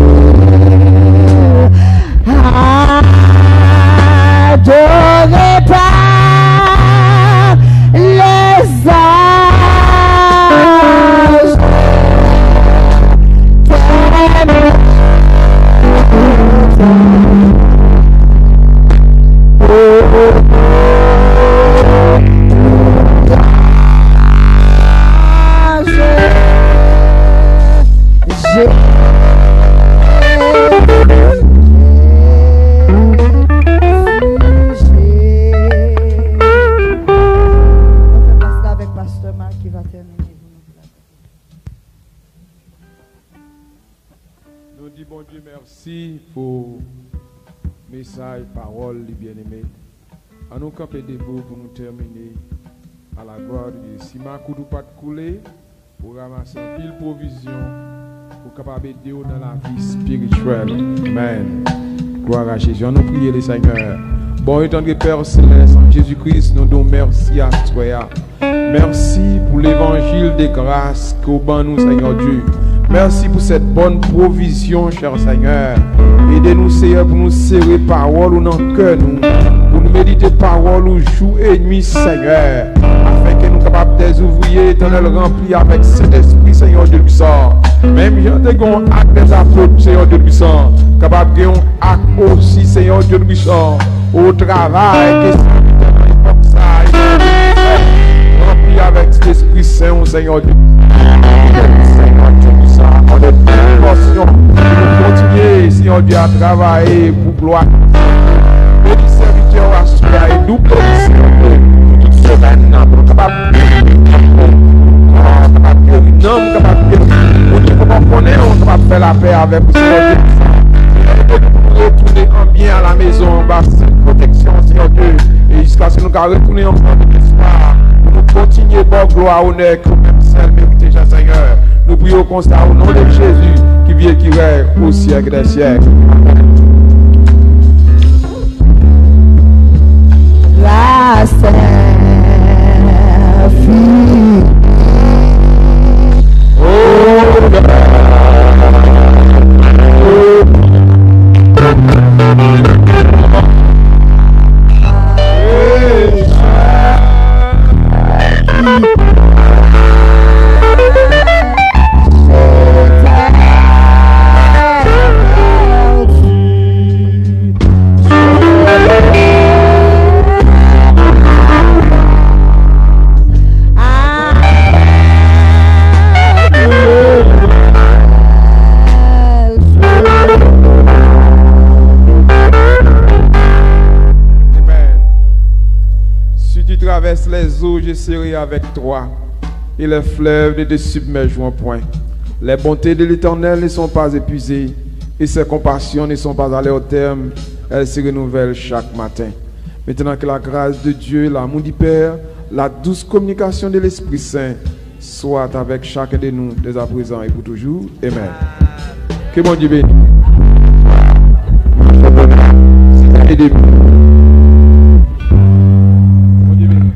adoré par les anges. Nou di Bondye mèsi pou mesaj, pawòl li, byeneme. Ann nou kanpe debou pou nou tèmine. A la glwa de Dye. Si makout ou pa t koule, ou ranmase anpil pwovizyon pou kapab ede w nan lavi espirityèl. Amèn. Glwa a Jezi. Ann nou priye le Senyè. Bon e tendre Pè Selès, an Jezi Kris, nou di w mèsi aswè a. Mèsi pou levanjil de gras ke w ban nou, Senyè Dye. Mèsi pou sèt bòn pwovizyon, chè Senyè. Ede nou, Senyè, pou nou sere pawòl ou nan kè nou, pou nou medite pawòl ou jou e nwi, Senyè, afenke nou kapab des ouvriers, Etènèl, ranpli avèk Sentespri, Senyè Dye Twistan. Menm jan te gen yon ak des apôtres, Senyè Dye Twistan, kapab gen yon ak osi, Senyè Dye Twistan, o travay ke sèvitè nan epòk sa a, Senyè Dye Twistan, ranpli avèk Sentespri Sen, Senyè Dye Twistan. Senyè Dye Twistan, anlè tout pòsyon, pou nou kontinye, Senyè Dye, a travay pou glwa. Beni sèvitè w aswè a e doub beni, Senyè Dye, pou tout semèn nan, pou nou kapab geri kò, kapab geri nanm, kapab geri moun ki poko konnen w, kapab fè lapè avèk ou, Senyè Dye. Ede nou pou nou retounen an byen a la mezon anba sèl pwoteksyon, Senyè Dye. E jiskaske nou ka retounen ankò nan lespwa, pou nou kontinye ba w glwa, onè ke w menm sèl merite, Senyè. Nou priye w konsa, o non de Jezi, ki viv e ki règne au siècle des siècles. Amèn. La Sainte Fille. Amen. Si tu traverses les eaux, je serai avec toi, et les fleuves ne te submergeront point. Les bontés de l'Éternel ne sont pas épuisées, et ses compassions ne sont pas à leur terme, elles se renouvellent chaque matin. Maintenant, que la grâce de Dieu, l'amour du Père, la douce communication de l'Esprit Saint soit avec chacun de nous dès à présent et pour toujours. Amen. Ke Bondye beni. Bondye beni.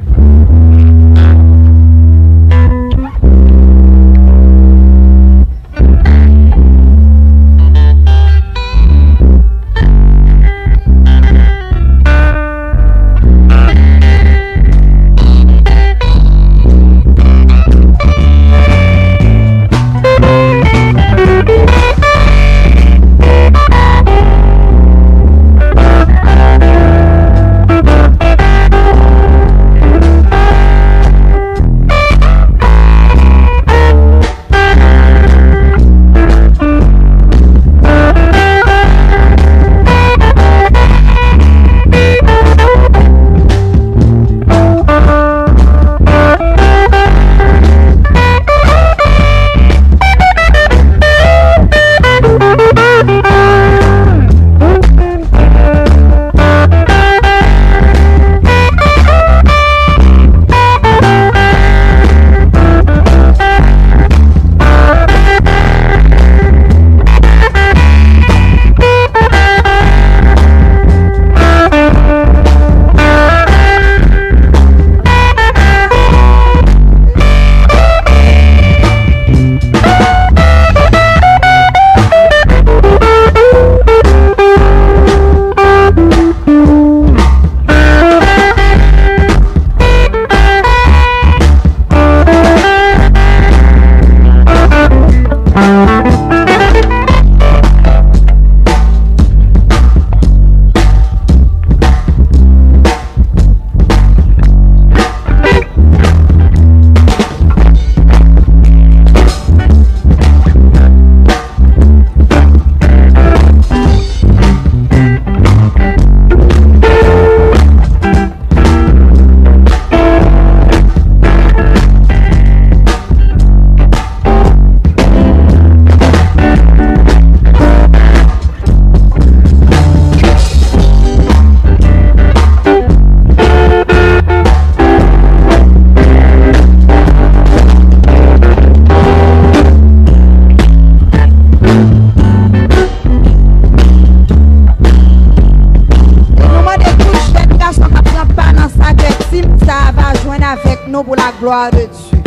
E nou mande tout jèn gason k ap pran pa nan sakre tim sa a va jwenn avèk nou pou la glwa de Dye.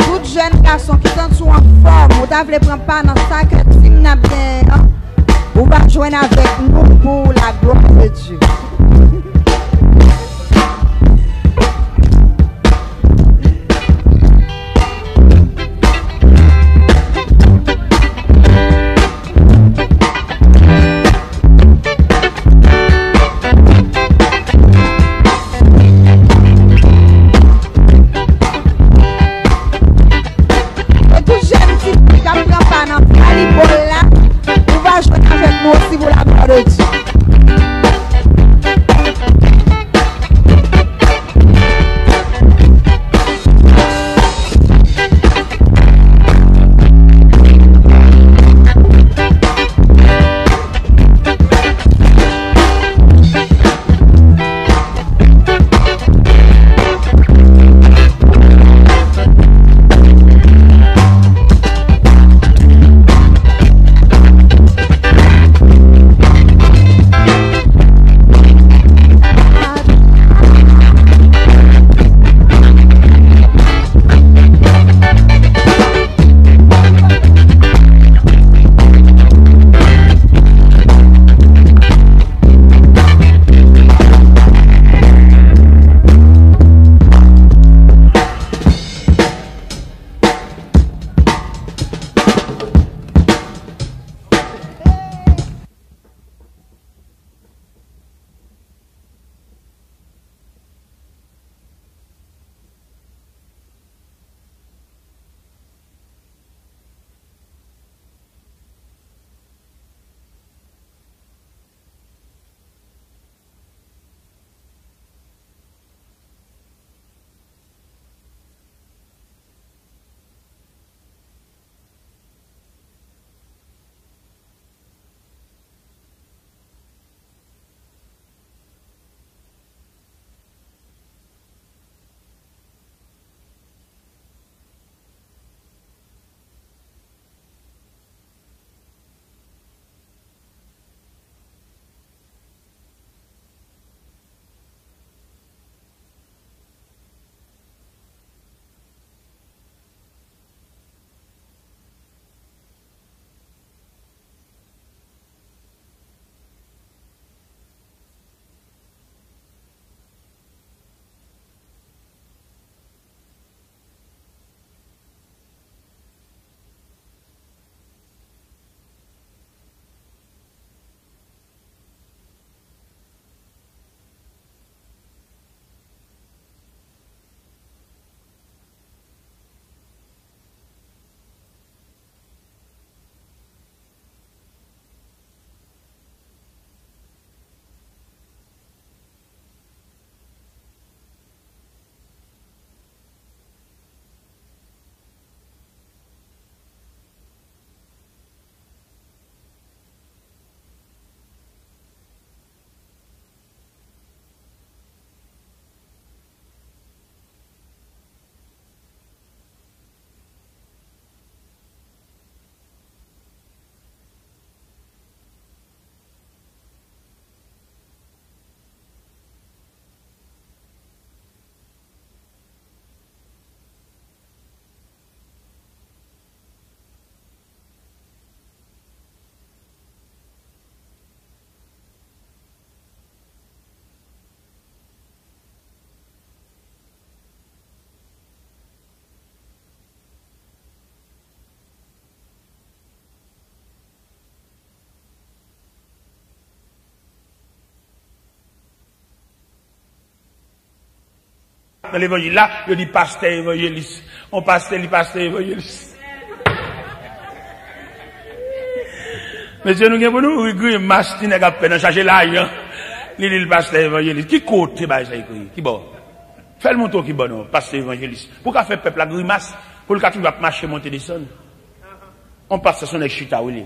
Tout jèn gason ki santi w anfòm, ou ta vle pran pa nan sakre tim n ap genyen an, ou va jwenn avèk nou pou la glwa de Dye. Nan levanjil la, yo di pastè evanjelis. On pastè, li pastè evanjelis. Mesye, nou gen pou nou ri grimas ti nèg ap fè nan chache lajan. Li di l pastè evanjelis. Ki kote bagay sa ekri? Ki bò? Fè l montre w ki bò non, pastè evanjelis. Pou ka fè pèp la grimas, pou l ka toujou ap mache monte desann. On pastè se on nèg chita, wi, li.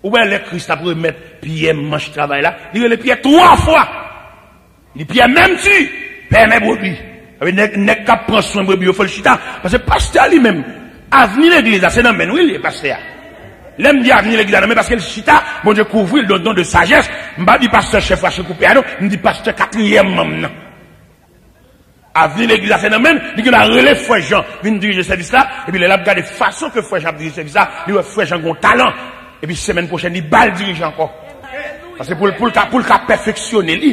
Ou wè lè Kris t ap remèt Pyè manch travay la, li rele Pyè twa fwa. Li di, Pyè, menm ti, pè mè brebi. Sa vle di nèg, nèg k ap pran swen brebi yo, fò l chita. Paske pastè a li menm, avni legliz la, se nan men l, wi, li ye pastè a. Lè m di avni legliz la nan men, paske l chita, Bondye kouvri l, don, don de sajès. M pa di pastè chèf rache koupe a, non. M di pastè katriyèm manm nan. Avni legliz la se nan men l, li gen dwa rele frè Jan vin dirije sèvis la, epi lè l ap gade fason ke frè Jan ap dirije sèvis la, li wè frè Jan gen yon talan, epi semèn pwochèn li ba l dirije ankò. Paske pou l, pou l ka, pou l ka pèfeksyone li,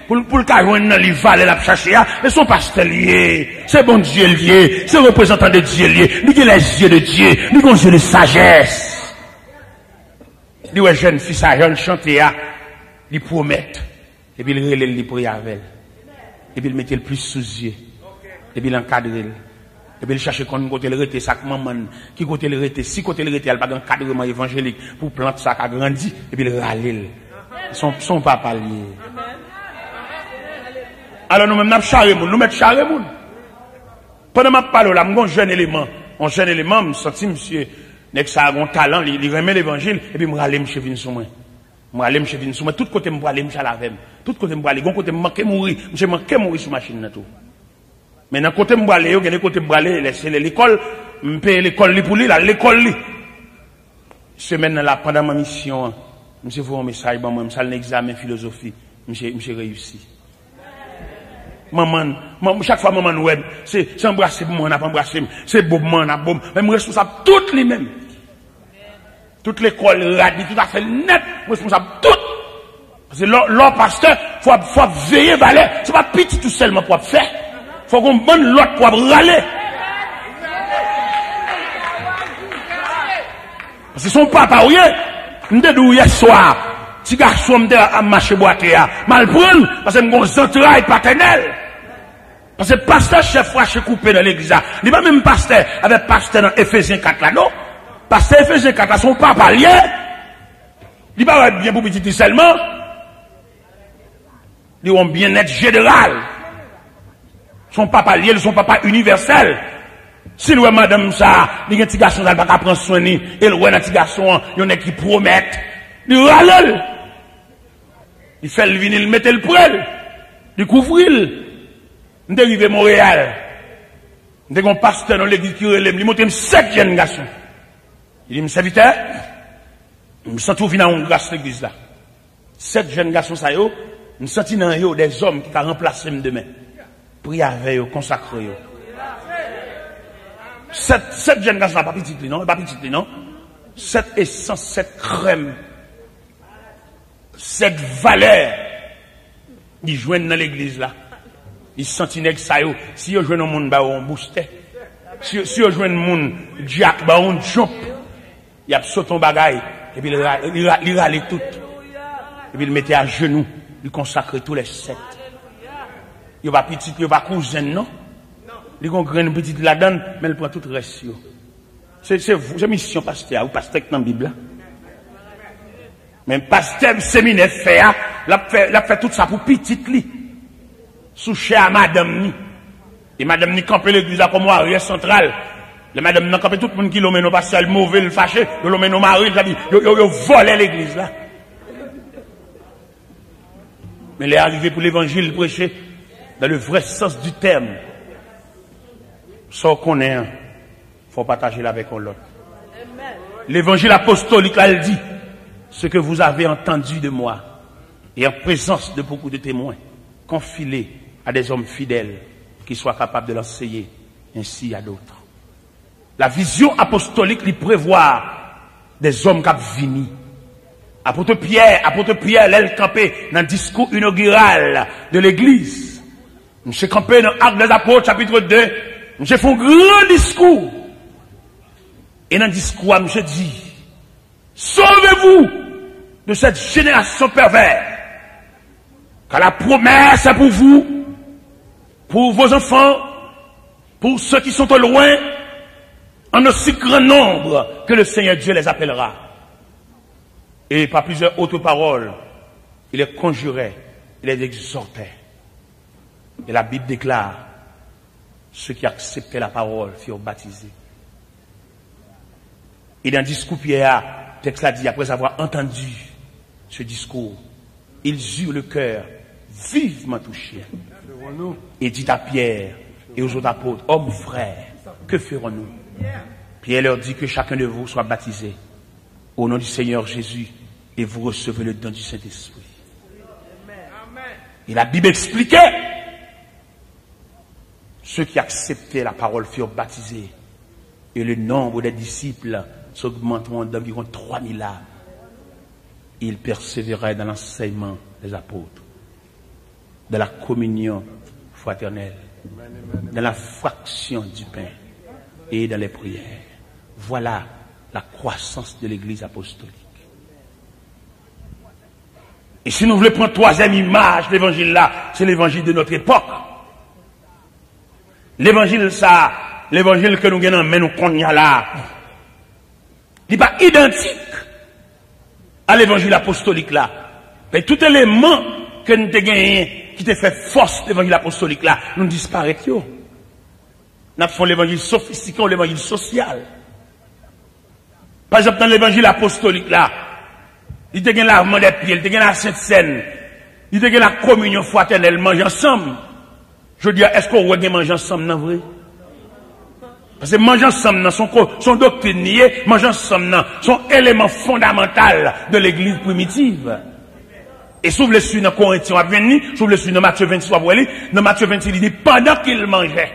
pou l, pou l ka jwenn nan li valè l ap chache a, e se yon pastè li ye, se Bondye li ye, se reprezantan de Dye li ye, li gen les yeux de Dieu, li gen zye de sajès. Li wè jèn fi sa, jèn chante a, li pwomèt. Epi l rele l, li priye avè l. Epi l mete l plis sou zye. Epi l ankadre l. Epi l chache konn kote l rete, sa k manman l, ki kote l rete, si kote l rete a, l pa gen ankadreman evanjelik pou plant sa ka grandi, epi l rale l. Se yon, se yon papa l ye. Alò nou menm n ap chare moun, nou mèt chare moun. Pandan m ap pale w la, m gen yon jèn eleman, yon jèn eleman, m santi misye, nèg sa a gen yon talan, li, li renmen levanjil, epi m rale misye vin sou mwen. M rale misye vin sou mwen, tout kote m prale, misye al avè m. Tout kote m prale, gon kote m manke mouri, misye manke mouri sou machin nan tou. Men nan kote m prale yo, gen de kote m prale, lè se lè lekòl, m peye lekòl li pou li, l al lekòl li. Semèn nan la, pandan m an misyon an, misye voye yon mesaj ban mwen, m s al nan egzamen filozofi, misye, misye reyisi. Manman, manman, chak fwa manman wè m, se, se anbrase pou mwen, l ap anbrase m, se bo pou mwen, l ap bo m, men m responsab tout li menm. Tout lekòl, rad li, tout afè l nèt, responsab tout. Paske lè, lè w pastè, fò, fò w veye valè. Se pa pitit ou sèlman pou w ap fè. Fò w gon bann lòt pou w ap rale. Paske se yon papa w ye. M te di w yè swa, ti gason m te ap mache bwate a, m al pran l, paske m gon zantray patènèl. Paske pastè chèf rache koupe nan legliz la, li pa menm pastè avèk pastè nan Efezyen kat la, non. Pastè Efezyen kat la, se yon papa l ye. Li pa wè byen pou pitit li sèlman. Li wè yon byennèt jeneral. Se yon papa l ye, li se yon papa inivèsèl. Si l wè madanm sa, li gen ti gason sa, li pa ka pran swen li, e l wè nan ti gason an, yon nèg ki pwomèt, li rale l. Li fè l vini, li mete l pre l. Li kouvri l. M te rive Monreyal. M te gen yon pastè nan legliz ki rele m, li montre m sèt jèn gason. Li di m, sèvitè, m santi w vin a yon gras legliz la. Sèt jèn gason sa yo, m santi nan yo dèzòm ki ka ranplase m demen. Priye avè yo, konsakre yo. Sèt, sèt jèn gason la pa pitit li non, e pa pitit li non. Sèt esans, sèt krèm, sèt valè li jwenn nan legliz la. Li santi nèg sa yo, si yo jwenn yon moun, ba yo yon boustè. Si, si yo jwenn moun, dyak, ba yo yon djonp. Y ap sote yon bagay, epi li ra-, li ra-, li rale tout. Epi li mete ajenou, li konsakre tou lè sèt. Yo pa pitit, yo pa kouzen, non. Li gon grenn pitit ladann, men li pran tout rès yo. Se, se, se misyon pastè a, wi, pastè k nan Bib la. Men pastè seminè fè a, l ap fè, l ap fè tout sa pou pitit li. Sou chè a madanm ni. E madanm ni kanpe legliz la kòm waryè santral. Lè madanm nan kanpe, tout moun ki lonmen non pastè a, li move, li fache, yo lonmen non mari l, sa di, yo, yo, yo vòlè legliz la. Men lè a rive pou levanjil preche, dans le vrai sens du terme, sa w konnen an, fò w pataje l avèk yon lòt. Levanjil apostolik la, l di, ce que vous avez entendu de moi, et en présence de beaucoup de témoins, confie-le à des hommes fidèles qui soient capables de l'enseigner ainsi à d'autres. La vizyon apostolik, li prevwa dèzòm k ap vini. Apot Pyè, apot Pyè, lè l kanpe nan diskou inogiral de legliz, misye kanpe nan Actes des Apôtres, chapitre deux, misye fè yon gran diskou. E nan diskou a, misye di, sauvez-vous de cette génération pervers, car la promesse est pour vous pour vos enfants, pour ceux qui sont au loin, en aussi grand nombre que le Seigneur Dieu les appellera. Et par plusieurs autres paroles, il les conjurait, il les exhortait. Et la Bible déclare, ceux qui acceptaient la parole furent baptisés. Et dans discours Pierre, texte a dit, après avoir entendu ce discours, ils eurent le cœur vivement touché et dit à Pierre et aux autres apôtres, hommes frères, que ferons-nous? Pierre leur dit que chacun de vous soit baptisé au nom du Seigneur Jésus et vous recevrez le don du Saint-Esprit. Et la Bible expliquait, ceux qui acceptaient la parole furent baptisés et le nombre des disciples s'augmenteront d'environ trois mille âmes. Ils persévéraient dans l'enseignement des apôtres, dans la communion fraternelle, dans la fraction du pain et dans les prières. Voilà la croissance de l'Église apostolique. E si nou vle pran twazyèm imaj levanjil la, se levanjil de notre époque. Levanjil sa, levanjil ke nou gen nan men nou konnya la, li pa idantik a levanjil apostolik la. Men tout eleman ke nou te genyen ki te fè fòs levanjil apostolik la, nou disparèt yo. N ap fè yon levanjil sofistike, yon levanjil sosyal. Pa egzanp, nan levanjil apostolik la, li te gen lavman dè pye, li te gen lasent sèn, li te gen lakominyon fratènèl, manje ansanm. Jodi a, èske w wè gen manje ansanm nan vre? Paske manje ansanm nan, se yon ko-, se yon doktrin li ye, manje ansanm nan, se yon eleman fondamantal de legliz primitiv. E si w vle swiv nan Korentyen, w ap jwenn li. Si w vle swiv nan Matye vennsis, w ap wè li. Nan Matye vennsis, li di, pandan ke l manje,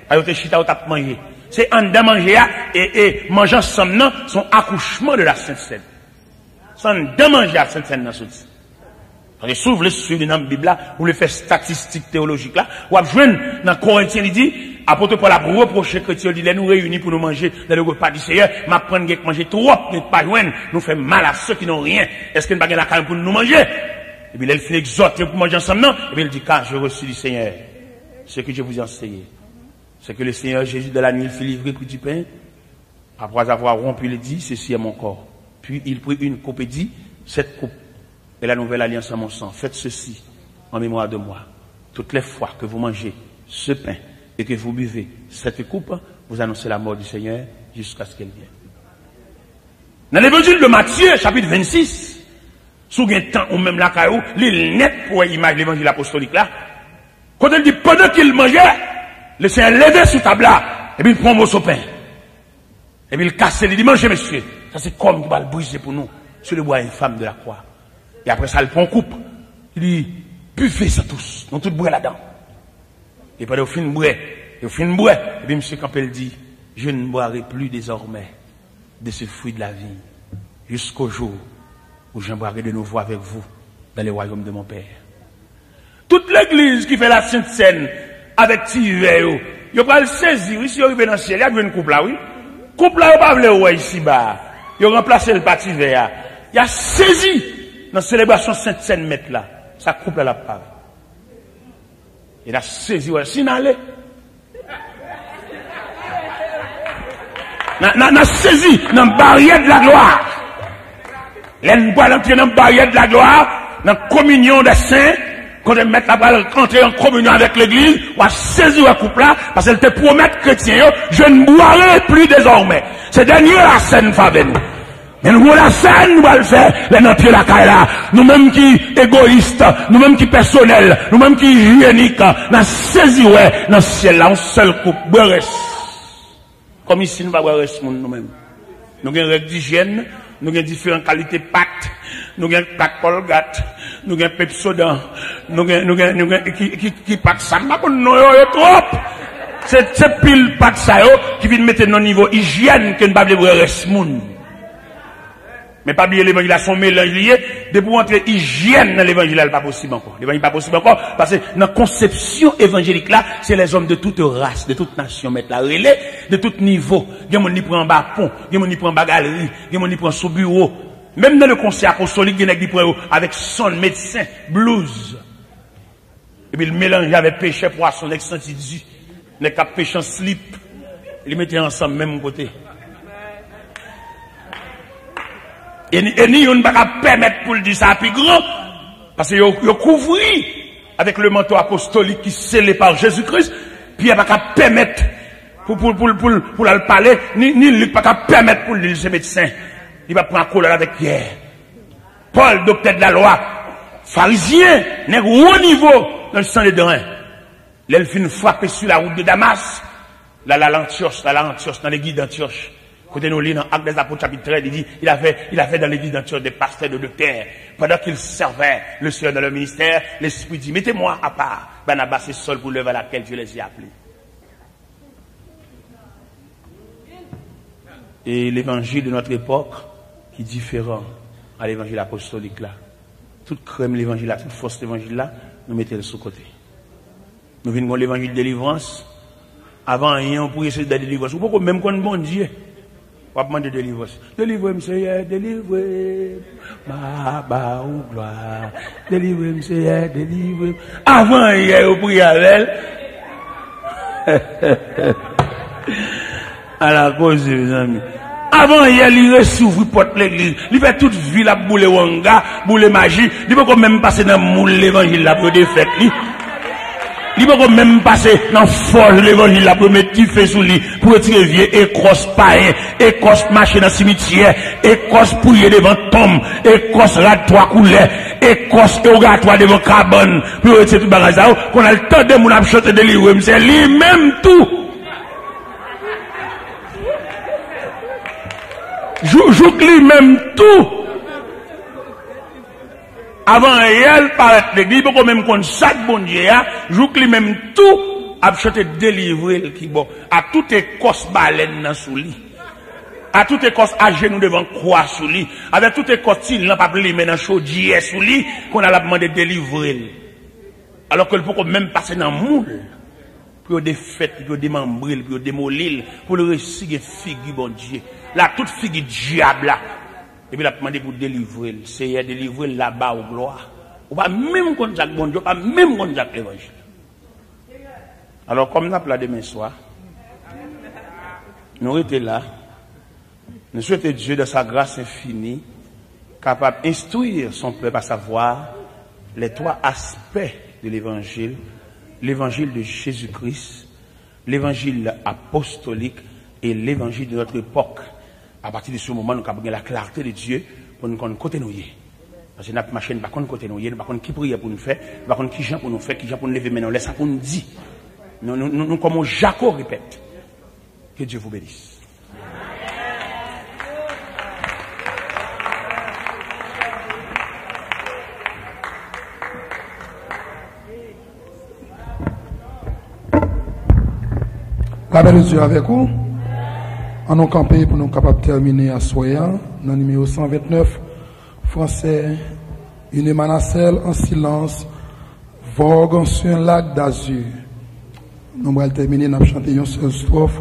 a yo te chita, yo t ap manje. Se anndan manje a, e, e manje ansanm nan, se yon akouchman de la Sent Sèn. Se anndan manje a Sent Sèn nan soti. Paske si w vle swiv li nan Bib la, ou vle fè estatistik teyolojik la, w ap jwenn nan Korentyen, li di, apot Pòl ap repwoche kretyen yo, li di, lè nou reyini pou nou manje dans le repas du Seigneur, m ap pran gen k manje twòp, men pa jwenn, nou fè mal à ceux qui n'ont rien. Èske n pa gen lakay pou nou manje? Epi lè l fin egzòte yo pou manje ansanm nan, epi l di, car j'ai reçu du Seigneur ce que je vous ai enseigné. C'est que le Seigneur Jésus, dans la nuit, il fut livré, prit du pain, après avoir rompu, il dit, ceci est mon corps. Puis il prit une coupe et dit, cette coupe est la nouvelle alliance en mon sang. Faites ceci en mémoire de moi. Toutes les fois que vous mangez ce pain et que vous buvez cette coupe, vous annoncez la mort du Seigneur jusqu'à ce qu'il vienne. Nan levanjil de Matye, chapit vennsis, si w gen tan ou menm lakay ou, li l nèt pou wè imaj levanjil apostolik la. Kote l di, pandan ke l manje, le Seyè leve sou tab la, epi l pran yon moso pen. Epi l kase, li di, manje, mesye, sa se kò m ki pral brize pou nou sur le bois infâme de la croix. E apre sa, l pran yon koup, li di, buvez-en tous, nou tout bwè ladan. E pandan yo fin bwè, yo fin bwè, epi misye kanpe, l di, je ne boirai plus désormais de ce fruit de la vigne, jusqu'au jour où je boirai de nouveau avec vous dans le royaume de mon Père. Tout legliz ki fè la Sent Sèn avèk ti vè yo, yo pral sezi, wi, si yo rive nan syèl, y ap jwenn koup la, wi. Koup la, yo pa vle wè isiba a. Yo ranplase l pa ti vè a. Y a sezi nan selebrasyon Sent Sèn Mèt la. Sa koup la, l ap parèt. E n a sezi wè si n ale. N a, n a, n a sezi nan baryè de la glwa. Lè n pral antre nan baryè de la glwa, nan kominyon dè sen, kote Mèt la pral antre an kominyon avèk legliz, w a sezi wè koup la, paske l te pwomèt kretyen yo, je ne boirai plus désormais. Se dènye la sèn favè nou. Men nou gon lasèn nou pral fè lè n antre lakay la. Nou menm ki egoyis, nou menm ki pèsonèl, nou menm ki ijyenik, n a sezi wè nan syèl la yon sèl koup, bwè rès. Kòm isi nou pa bwè rès moun nou menm. Nou gen règ dijyèn, nou gen diferan kalite pat, nou gen pat Kòlgat, nou gen Pepsodent, nou gen, nou gen, nou gen, ki, ki, ki pat sa, m pa konn non yo, yo twòp. Se, se pil pat sa yo ki vin mete n nan nivo ijyèn ke n pa vle bwè rès moun. Men pa bliye levanjil la se yon melanj li ye. Depi w antre ijyèn nan levanjil la, li pa posib ankò. Levanjil pa posib ankò, paske nan konsepsyon evanjelik la, se lèzòm de tout ras, de tout nasyon Mèt la rele, de tout nivo. Gen moun li pran anba pon, gen moun li pran anba galri, gen moun li pran sou biwo. Menm nan le konsèy apostolik, gen nèg li pran yo avèk sonn, medsen, blouz. Epi l melanje avèk pechè pwason, nèg santi di, nèg k ap peche an slip. Li mete ansanm menm kote. E ni, e ni youn pa ka pèmèt pou l di sa pi gran, paske yo, yo kouvri avèk le manto apostolik ki sele pa Jezi Kris. Pyè pa ka pèmèt pou, pou, pou, pou, pou l al pale, ni, ni Lik pa ka pèmèt pou l di l se medsen. Li pa pran akolad avèk Pyè. Pòl, doktè de la lwa, farizyen, nèg wo nivo nan Sanedren. Lè l fin frape sou la wout de Damas, l al Antyòch, l al Antyòch, nan legliz d'Antyòch. Kote nou li nan Actes des Apôtres, chapitre treize, li di, il avait, il avait dans l'église d'Antioche des pasteurs, des docteurs. Pendant qu'ils servaient le Seigneur dans leur ministère, l'Esprit dit, mettez-moi à part Barnabas et Saul pour l'œuvre à laquelle Dieu les a appelés. E levanjil de notre époque ki diferan a levanjil apostolik la. Tout krèm levanjil la, tout fòs levanjil la, nou mete l sou kote. Nou vin gon levanjil delivrans. Avan anyen, ou priye se de delivrans. Ou poko menm konn Bondye. W ap mande delivrans. Delivre m, Seyè, delivre m. Ma ba ou glwa. Delivre m, Seyè, delivre m. Avan yè, yo priye avè l. Ala koze, mezanmi. Avan yè, li resouvri pòt legliz. Li fè tout vi l ap boule wanga, boule maji. Li poko menm pase nan moul levanjil la pou yo defèt li. Li poko menm pase nan fòj levanjil la pou yo met dife sou li, pou yo tire vye ekòs payen, ekòs mache nan simityè, ekòs priye devan tonm, ekòs rad twa koulè, ekòs ewogatwa devan kabann, pou yo retire tout bagay sa yo. Konn al tande moun ap chante delivre m, se li menm tou. Jou, jouk li menm tou. Avan yè l parèt legliz, li poko menm konn sa k Bondye a, jouk li menm tou ap chante delivre l ki bò. A tout ekòs balèn nan sou li. A tout ekòs ajenou devan kwa sou li. Avèk tout ekòs ti lanp ap limen nan chodyè sou li, kounye a l ap mande delivre l. Alò ke l poko menm pase nan moul. Pou yo defèt li, pou yo demanbre l, pou yo demoli l, pou l resi gen figi Bondye. La tout figi dyab la. Epi l ap mande pou delivre l. Seyè, delivre l, la ba ou glwa. Ou pa menm konn sa k Bondye, ou pa menm konn sa k levanjil. Alò, kòm n ap la demen swa, nou rete la. Nous souhaitons que Dieu, dans sa grâce infinie, capable d'instruire son peuple à savoir les trois aspects de l'évangile, l'évangile de Jésus-Christ, l'évangile apostolique et l'évangile de notre époque. À partir de ce moment, nou kapab gen la clarté de Dieu pou nou konn kote nou ye. Paske n ap mache, nou pa konn kote nou ye, nou pa konn ki priyè pou nou fè, nou pa konn ki jan pou nou fè, ki jan pou nou leve men nou, lè sa pou nou di. Nou, nou, nou, nou kòm yon jako repèt. Que Dieu vous bénisse. Lapè de Dye avèk ou. Ann nou kanpe pou nou kapab tèmine aswè a nan nimewo san vennèf, fransè, Une âme à la selle en silence vogue sur un lac d'azur. Nou pral tèmine, n ap chante yon sèl stwòf.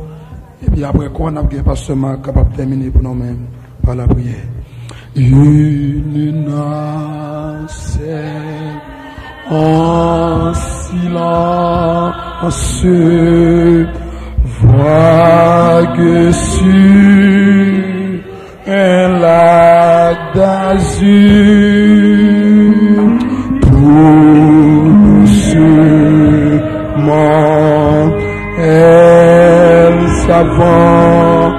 Epi apre kwa, n ap gen pastè Marc k ap tèmine pou nou menm pa lapriyè. Une nacelle en silence vogue sur un lac d'azur, tout doucement, elle s'avance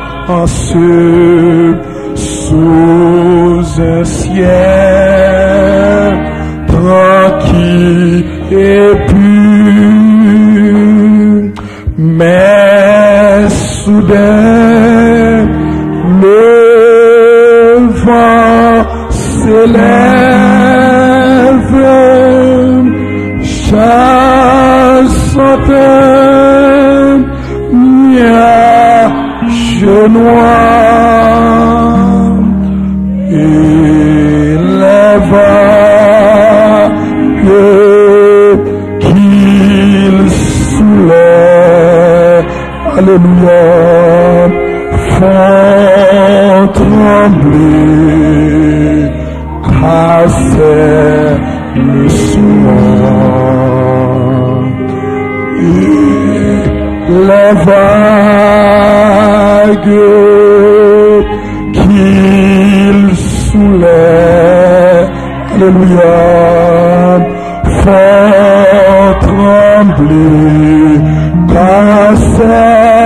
sous un ciel tranquille et pur. Mais soudain, le vent s'élève, chassant un nuage noir, et les vagues qu'il soulève, alléluia, font trembler à ses soins. Alelouya. Fè w tranble, Seyè.